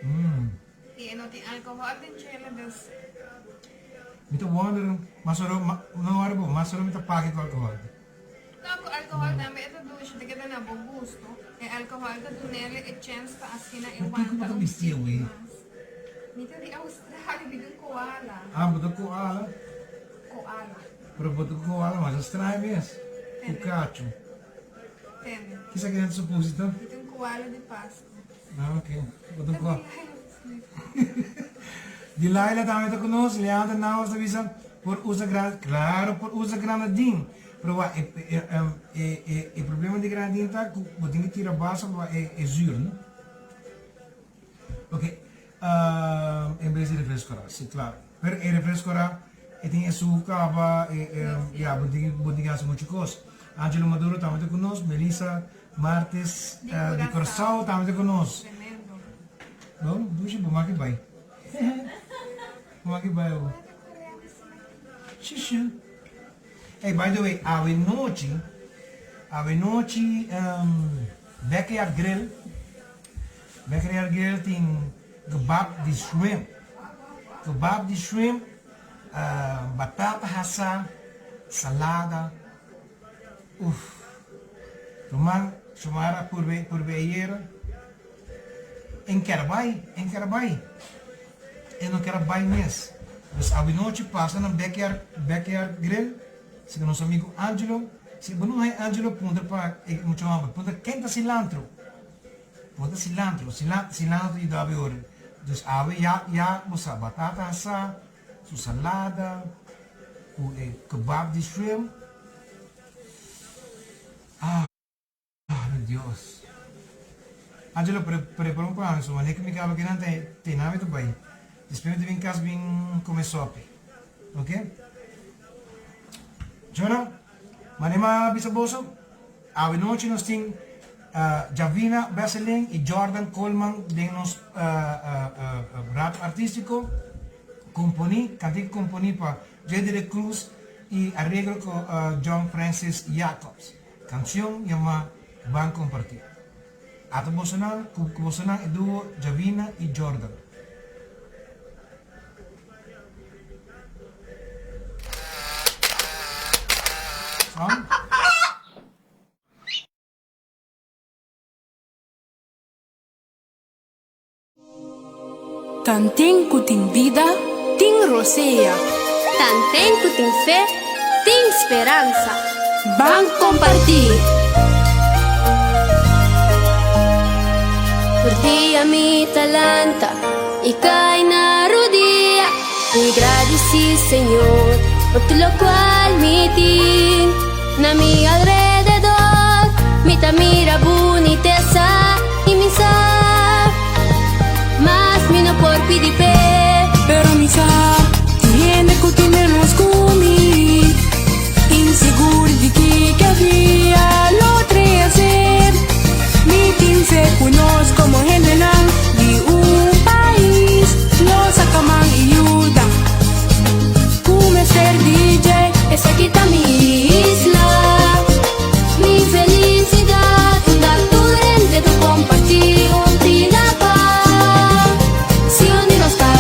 Mm. I e no tin alcohol den djele, dus. Mi ta wonder, mas ora, no wòrdu bo, mas ora mi ta paki ku alcohol. No, ku alcohol tambe e ta dushi, ta keda na bo gusto. E alcohol ta dunele e chens pa asina e wanta un tiki mas. Mi ta di Australia, mi ta un koala. Ah, bo ta koala? Koala. Pero bo ta koala mas straño mes, ku kachu. Tende. Kisa ki nan ta suposito? Mi ta un koala di Pasku. Ah, ok. Bo ta un koala. Delilah tambe ta ku nos. Leandro Navas ta bisa, Por usa gran, claro por usa granadin, pero wak e e e e problema di granadin ta ku bo tin ki tira basa pa e e zuur no. Ok, en bes di refresco ra, si claro. Pero e refresco ra e tin e suku kaba, e e ya bo tin bo tin ki hasi muchu kos. Angelo Maduro tambe ta ku nos, Melissa Martes di Curaçao tambe ta ku nos. Bon, dushi bo maki bai. Bo maki bai awor. Shushu. Hey, by the way, awe nochi, awe nochi um, Backyard Grill, Backyard Grill tin kebab di shrimp. Kebab di shrimp, uh, batata hasá, salada. Uff. Ruman, Xiomara purbe, purbe ayera. En kera bai, en kera bai. E no ker a bai mes. Dus awinochi pasa na Backyard Backyard Grill si nos amigo Angelo. Si bo no hay Angelo puntra pa e mucha homber. Puntra ken ta cilantro. Puntra cilantro. Cilantro ta yuda awe ora. Dus awe ya ya bo sa batata hasa, su salada ku e kebab di shrimp. Ah. Ah, mi Dios. Angelo pre prepara un pa mi so manera ku mi kaba kinan te te nami ta bai. Despues mi ta bin kas bin kome sopi. Ok? Jonah, manera mi a bisa boso, awe nochi nos tin Javina Besseling y Jordan Koolman den nos Rato Artistico, componi, cantica componi pa J.D. Cruz y areglo cu John Francis Jacobs. Cancion yama Ban Comparti. Ata bosonan cu bosonan e duo Javina y Jordan. Son. Tanten ku tin bida, tin rosea. Tanten ku tin fe, tin speransa. Ban kompartí! Tur dia mi ta lanta i kai na rudia. Mi gradisí Señor pa tur lokual mi tin. Na mi alrededor mi ta mira bunitesa i mi sa mas mi no por pidi p'e. Pero mi sa tin hende ku tin menos ku mi, insigur di kiko e dia lo trese. Mi tin fe ku nos komo hendenan di un pais lo saka man i yuda ku mester di dje. Esaki ta mi isla, mi felisidat, unda tur hende ta kompartí un pida pan. Si uni nos ta.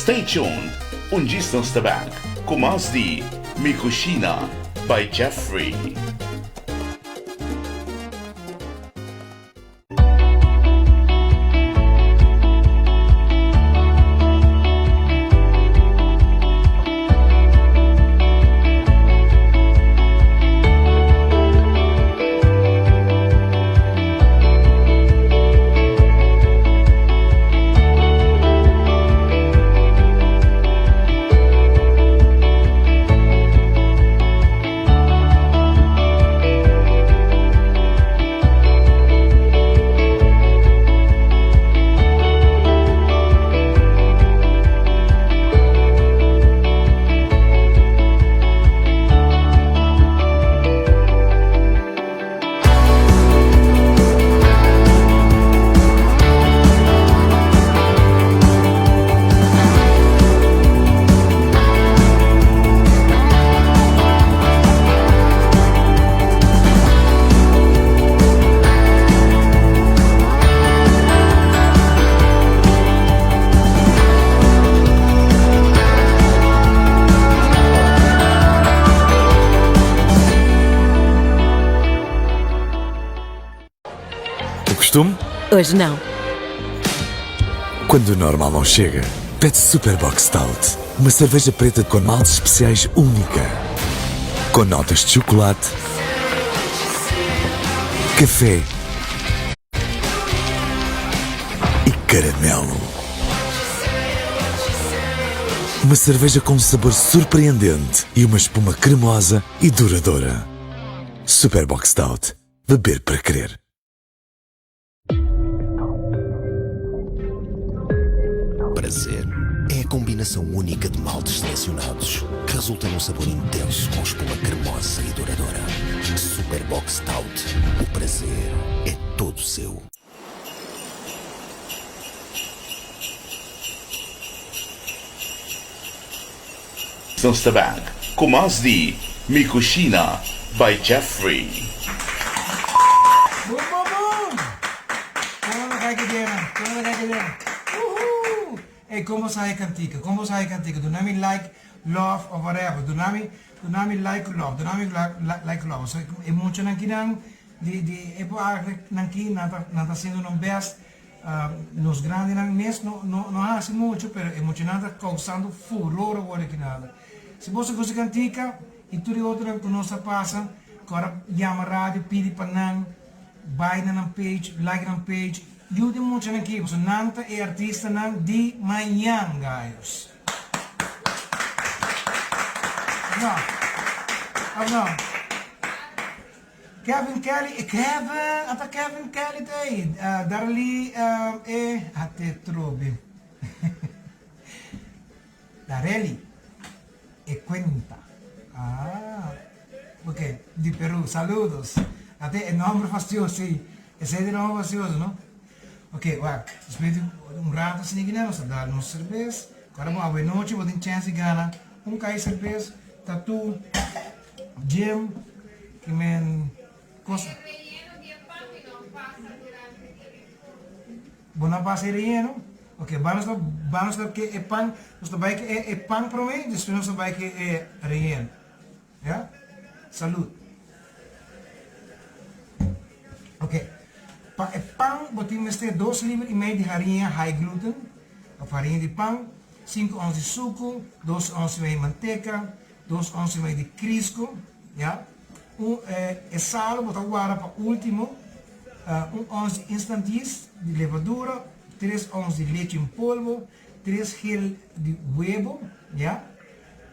Stay tuned, un djis nos ta bek ku mas di Mi Cushina by Jeffrey. O costume? Hoje não. Quando o normal não chega, pede Super Bock Stout. Uma cerveja preta com maltes especiais única. Com notas de chocolate, café e caramelo. Uma cerveja com um sabor surpreendente e uma espuma cremosa e duradoura. Super Bock Stout. Beber para querer. Prazer é a combinação única de maltes selecionados que resulta num sabor intenso com espuma cremosa e duradoura. Super Bock Stout. O prazer é todo seu. Nos ta bek ku mas di Mi Cushina by Jeffrey. Boom boom boom! Kon lo kai kedera? Kon lo kai kedera? Woohoo! Ey kon bo sa e kantika? Kon bo sa e kantika? Duna mi like, love of whatever. Duna mi, duna mi like ku love. Duna mi like ku love. So e muchanan kinan di di e por nan ki nan ta nan ta haciendo nan best. Nos grandinan mes no no no hasi mucho pero e muchanan ta causando furor awor aki nada. Si boso gusta cantica y tur e otronan cu nos a pasa cu ora yama radio pidi pa nan bay na nan page like nan page yuda e muchanan aki pasobra nan ta e artistanan di mañan gayos. Of no? Of no? Kevin Kelly e Kevin ata Kevin Kelly ta ei Darly e ate trobe Darely e cuenta ah ok di Peru saludos ate e nomber fastioso si esei ta e nomber fastioso no ok wak despues di un rato asina kinan nos ta dal nos serbes ora bo awenochi bo tin chens di gana un kai serbes tatu. Jim ki men cosa. E relleno di e pan mi no pasa durante di e curso. Bo no pasa e relleno? Ok, ba nos ta ba nos ta ke e pan, nos ta bai ke e pan prome, despues nos ta bai ke e relleno. Ya? Salud. Ok, pa e pan bo tin mester dos liber i mei di hariña high gluten, of hariña di pan, sinku ons di suku, dos ons i mei manteka, Dos ons i mei di crisco, ya. Un e salo bo ta warda pa ultimo, un ons di instant yeast, di levadura, tres ons di lechi en polvo, tres gel di webo, ya.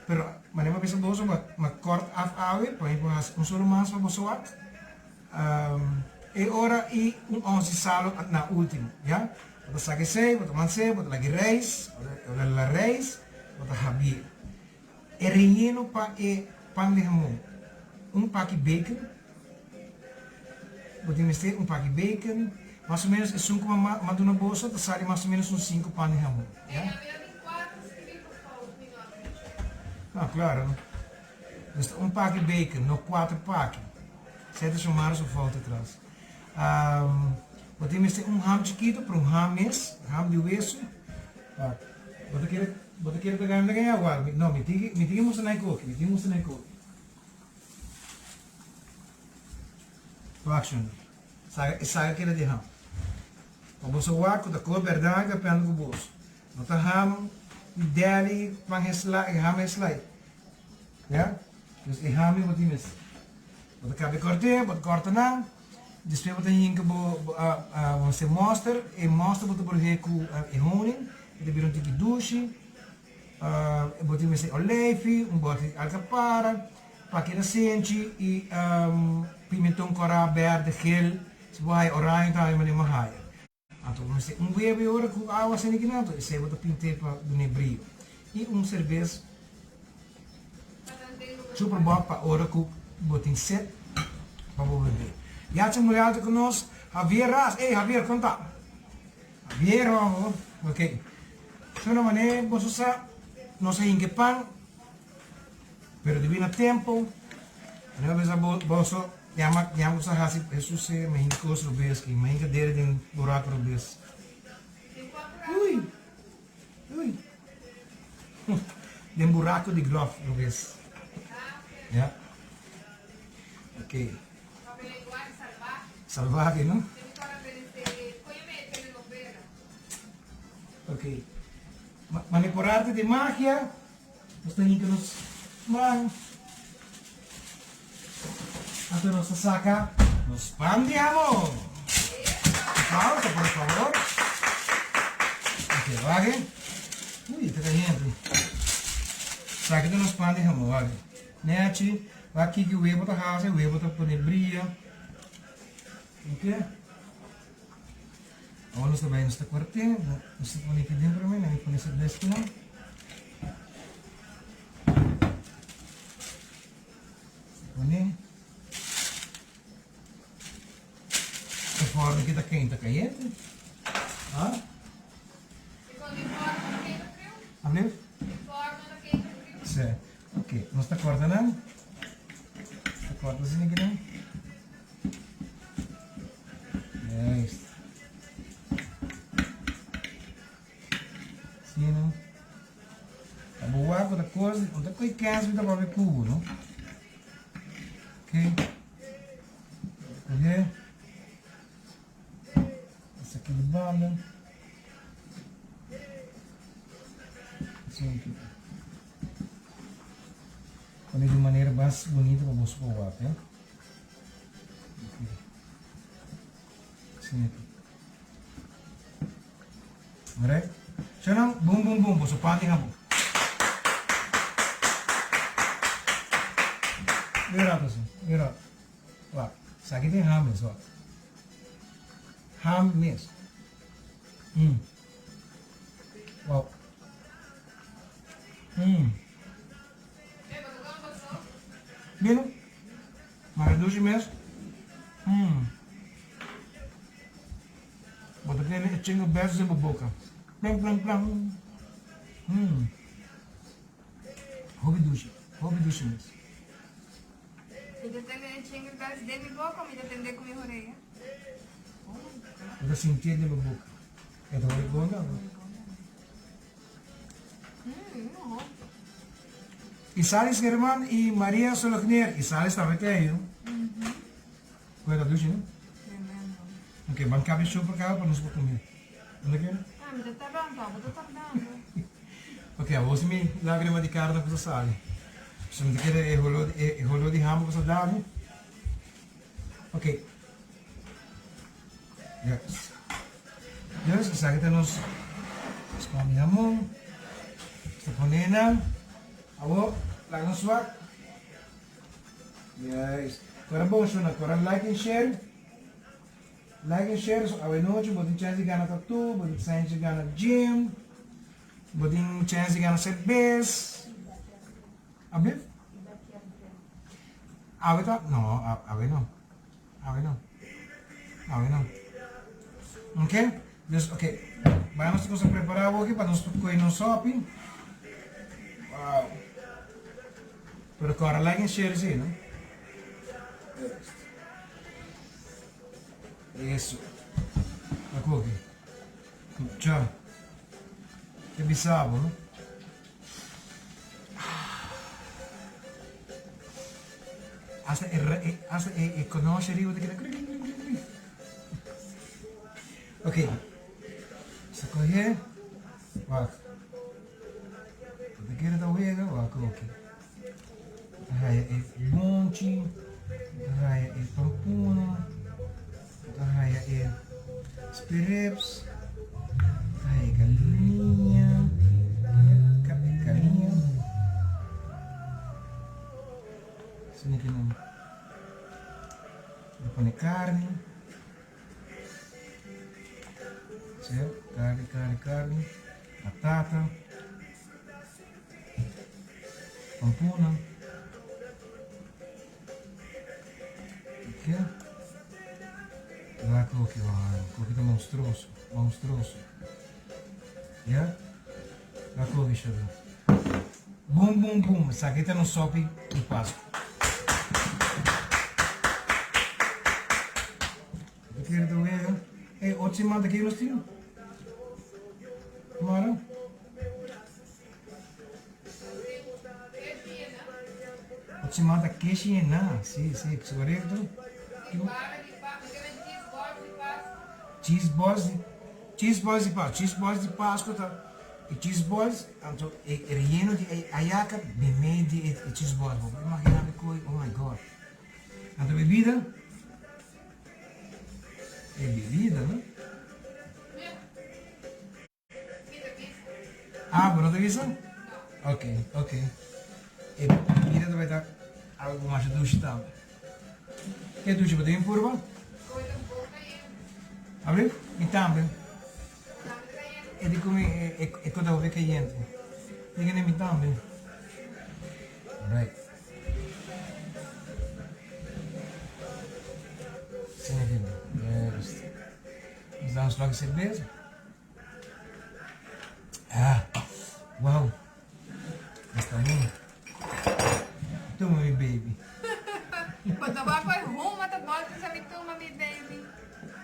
Pero manera mi a bisa boso, mi a kort af awe pa mi por hasi un solo mas pa boso wak. E ora i un ons di salo na ultimo, ya. Bo ta saka esei, bo ta mans'é, bo ta laga e reis, bo ta la reis, bo ta habié. E reyeno pa e pan di hamon, un paki bacon, bo tin mester un paki bacon, mas o menos esun ku m'a duna boso ta sali mas o menos un sinku pan di hamon, ya. Ah, klaro. Dus ta un paki bacon, no kuater paki. Esei ta Xiomara su fout atras. Bo tin mester un ham chikitu, pero un ham mes, ham di wesu. Bo ta kere, bo ta kere pega mi ta gaña aguar. No, mi tin mi tin ke mustra nan e koki, mi tin ke mustra nan e koki. Wak shon. Saga, e saga keda di ham. Pa boso wak ku ta koe bèrdat mi papiando ku boso. No ta ham di deli, pan heslai, ham heslai. Ya? Dus e ham ei bo tin mester. Bo ta kabe kòrt'é, bo ta kòrta nan, despues bo ta hinka bo bo hasi mòster, e mòster bo ta bruh'é ku e honing, e ta bira un tiki dushi, bo tin mester oleifi, un bòter di alkapara, paki rasenchi i pimenton kòrá, bèrdè, gel, si bo haya oraño tambe manera bo haya. Anto bo mester un webo e ora ku awa asina ki nan, anto esei bo ta pint'é pa dun'é brio. I un serbes super bok pa ora ku bo tin set pa bo bebé. Yacha muri alto ku nos, Javier Ras, ey Javier kon ta? Javier ho, ok. Shona manera boso sa, nos a hinka e pan. Pero debí na tempo, mi a bisa boso, yama yama ku sa hasi Hesus e mi hinka kos robes ki, mi hinka dede den buraku robes. Ui! Ui! Den buraku di grof robes. Ya. Ok. Salvahe, no? Ok. Mane por arte di magia. Nos ta hinka nos man. Anto nos ta saka nos pan di hamon. Aplauso, por favor. Ok, wak. Ui, ta caliente. Saka ta nos pan di hamon, wak. Nechi, wak kiki webo ta hasi, webo ta pone bria. Ok. Awor nos ta bai nos ta kuarté, nos ta pone aki den promé, nan pone su beskinan. Pone. E forno aki ta keinta kayente. Ha? Alblief? Sí. Ok, nos ta korta nan. Ta korta asina aki nan. Juist. Asina. Ta bo wak ku ta kos, no ta koe kens mi ta papia ku bo, no? Ok. Kohe. Esaki di banda. Asina aki. Pone di un manera mas bunita pa boso por wak, eh. Asina aki. Alright? Shona, boom, boom, boom. Boso pan di habo. Mira rato así. Mira rato. Wak. Esaki tin ham mes, wak. Ham mes. Mm. Wow. Mm. Mira. Mara dushi mes. Mm. Bo ta tene e chingo besos den bo boca. Plang plang plang. Mm. Hopi dushi. Hopi dushi mes. Mi ta tende e chingo besos den mi boca o mi ta tende cu mi horea? Oh my God. Bo ta sintié den bo boca. E ta hopi bon tambe. Isalis German y Maria Solognier. Isalis tambe te ahi, no? Cu ta dushi, no? Tremendo. Ok, ban cabe show pa caba pa nos por come. Unda kere? Ah, mi ta tardando, abo ta tardando. Ok, awor si mi lagrima di carne cu ta sali. So mi ta kere e holo, e holo di ham cu sa dami. Ok. Yes. Dus esaki ta nos pan di hamon. Nos ta pone nan. Awor laga nos wak. Yes. Kora bon shona, kora like en share. Like en share, so awe nochi bo tin chance di gana tattoo, bo tin chance di gana gym, bo tin chance di gana serbes. Ablief? Awe ta, no, awe no. Awe no. Awe no. Ok? Dus, ok. Bai nos cosa prepara awo aki pa nos por koe nos sopi. Wow. Pero kora like en share si, no? Eso. Ako aki. Kucha. Te bisa bo, no? Hasta e, e, hasta e, e konoshe riba ta keda kri kri kri kri. Ok. Sa kohe. Wak. Bo ta kere ta wega? Wak oke. Ta haya e bonchi, ta haya e pampuno, ta haya e spare-ribs, ta haya e galiña, e galiña. Asina ki nan. Ta pone karni. Karni, karni, karni. Batata. Pampuna. Oké. Laat koki man. Koki ta monstruoso. Monstruoso. Ja? Laat koki shado. Boom, boom, boom. Esaki ta nos sopi di Pascu. Bo kere ta wega? Ey, otro siman ta kico nos tin? Mara? Otro siman ta keshi yena. Si, si, correcto. Cheese balls di, cheese balls di Pascu. Cheese balls di Pascu ta e cheese balls, anto e relleno di e ayaca bemey di e cheese balls. Bo por imagina mi koe, oh my God. Anto bebida? E bebida, no? Ah, bo no ta bisa? Ok, ok. E bebida ta bai ta algo masha dushi tambe. Ke dushi bo ta bin purba? Abri? Mi tambe. E di ku mi e kota hopi kayente. Di kende mi tambe. Alright. Asina ki juist. Nos da un slok di serbesa. Ah, wow. Esta bon. Tuma mi baby. Bo tabaco e huma ta bolta sa mi tuma mi baby.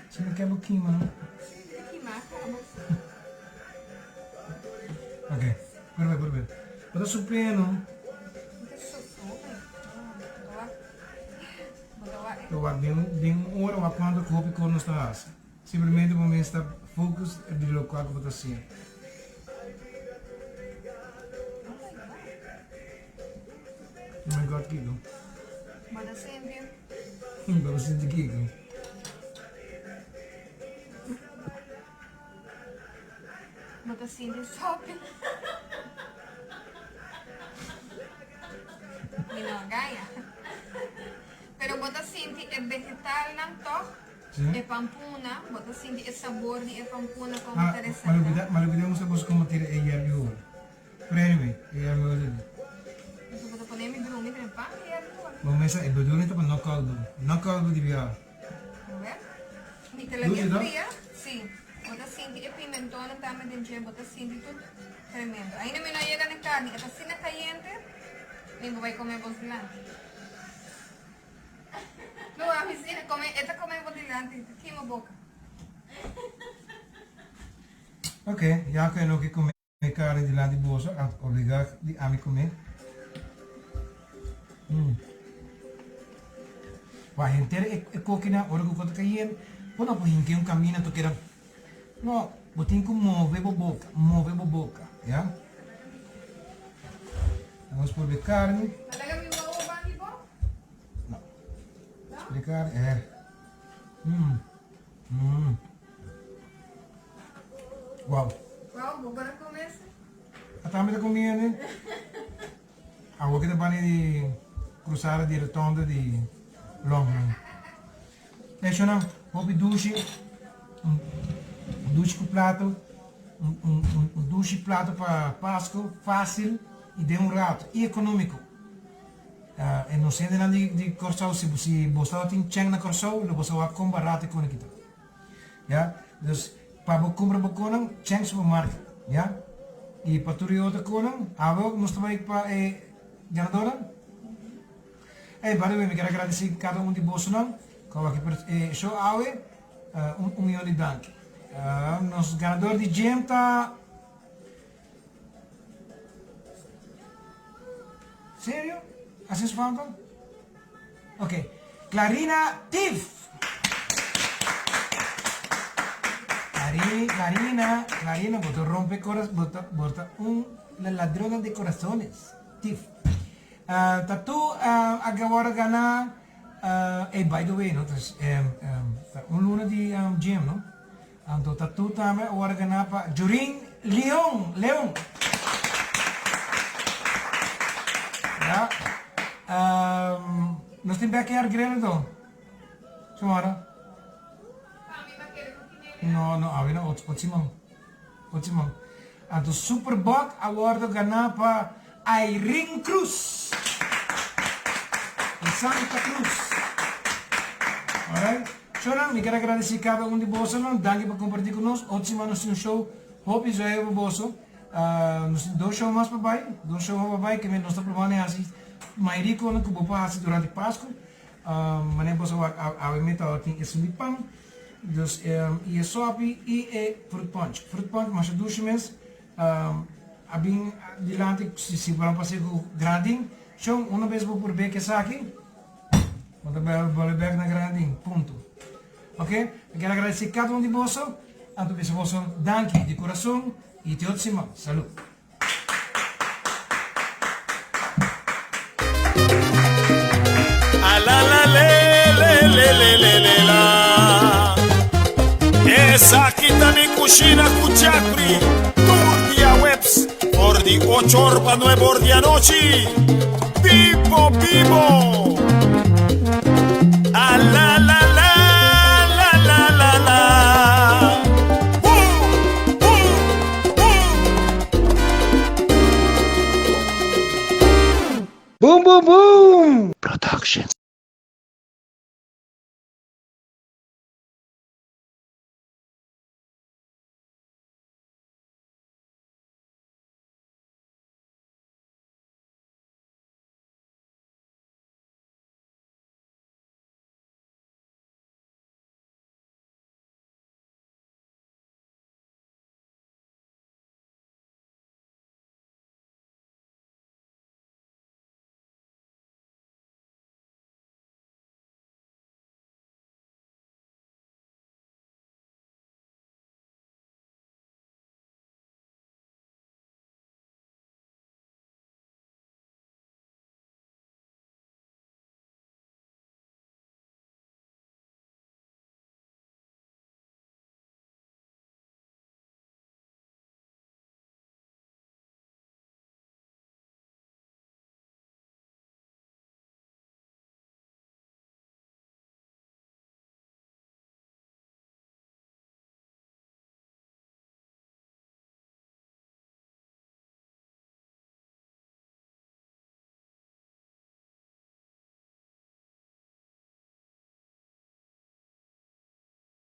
Si mi ke bo kima no. Si mi ta kima cabo. Ok, purbe purbe. Bo ta supé no. Mi ta supé. Bo ta wak. Bo ta wak den un ora wak cuanto hopi cos nos ta haci. Simplemente bo mes ta focus di locual cu bo ta haciendo. Oh my God kiko? Bo ta sinti. Bo ta sinti kiko? Bo ta sinti sopi. Mi no a gaña. Pero bo ta sinti e vegetalnan toch? E pampuna, bo ta sinti e sabor di e pampuna como ta resalta. Ah, ma lubida musta boso como tira e yerbi hoor. Pero anyway, e yerbi hoor ta di. Enton bo ta pone mi drumi den pan e yerbi hoor. Bo mesa e bedoeling ta pa no caldo, no caldo di biaha. Awe, mi ta laga e fria, si. Bo ta sinti e pimentonan tambe den dje, bo ta sinti tur tremendo. Ainda mi no a yega na e carni, e ta asina cayente, mi bo bay come bos dilanti. No, ami si e come, e ta come bo dilanti, ta kima boca. Ok, ya cu e no ke come carne dilanti boso, a obliga di ami come. Mm. Wak, henter e, e kokinan, ora cu ta cayendo, bo no por hinca un camina to keda. No, bo tin cu move bo boca, move bo boca, ya. Nos por be carne. Talaga mi wowo bandi bo? No. No? Explicar, eh. Mm. Mm. Wow. Wow, bo para comer? Ata mi ta comiendo. Awo ki ta bani di cruzada di rotonda di Longman. Eshonan, hopi dushi, un dushi ku plato, un un un dushi plato pa Pasco, fácil i den un rato, i ekonómiko. E nos hendenan di di Kòrsou, si si bo tabatin chèn na Kòrsou, lo bo sa wak kon barato e kone kita. Ya, dus pa bo kumpra bo konan, chèn supermarket, ya. I pa tur e otro konan, awe nos ta bai pa e ganadornan. Ey, by the way, mi kier a gradeci cada un di bosonan cu a wak e show awe. Un un miyon di danki. Nos ganador di gym ta. Serio? Asina su fam ta? Ok. Clarina Tief. Clari, Clarina, Clarina, bo ta rompe coraz, bo ta, bo ta un la ladrona de corazones. Tief. Uh, tatu uh, a gawara gana, uh, hey, by the way, no, tas, um, um, ta un luna di um, gym, no? Anto tatu tambe a wòrdu ganá pa Jurin Leon, Leon. Ya. Um, nos tin backyard grill anto? Xiomara? No, no, awe no, otro siman. Otro siman. Anto Superbug a wòrdu ganá pa Irene Cruz. Di Santa Cruz. Alright. Shownan, mi ker a gradisí kada un di bosonan. Danki pa kompartí ku nos. Otro siman nos tin un show hopi zoeo pa boso. Nos tin dos show mas pa bai. Dos show mas pa bai. Keme nos ta probando di hasi mayoria konan ku bo por hasi durante Pasku. Manera boso a wak awe mi tabatin esun di pan. Dus i e sopi i e fruit punch. Fruit punch masha dushi mes. A bin dilanti si bo nan pasa ku Grandin. Shon, una bes bo por bek esaki, bo ta bolbe bek na Grandin. Punto. Ok, mi kier agradesé kada un di boso. Anto bisa boso danki di kurason i te otro siman. Salud. Esaki ta mi kushina ku Jeffrey tur dia weps for di ocho or pa nuebe or di anochi. Bibo bibo. A la la la la la la la. Boom boom boom. Boom boom boom! Productions.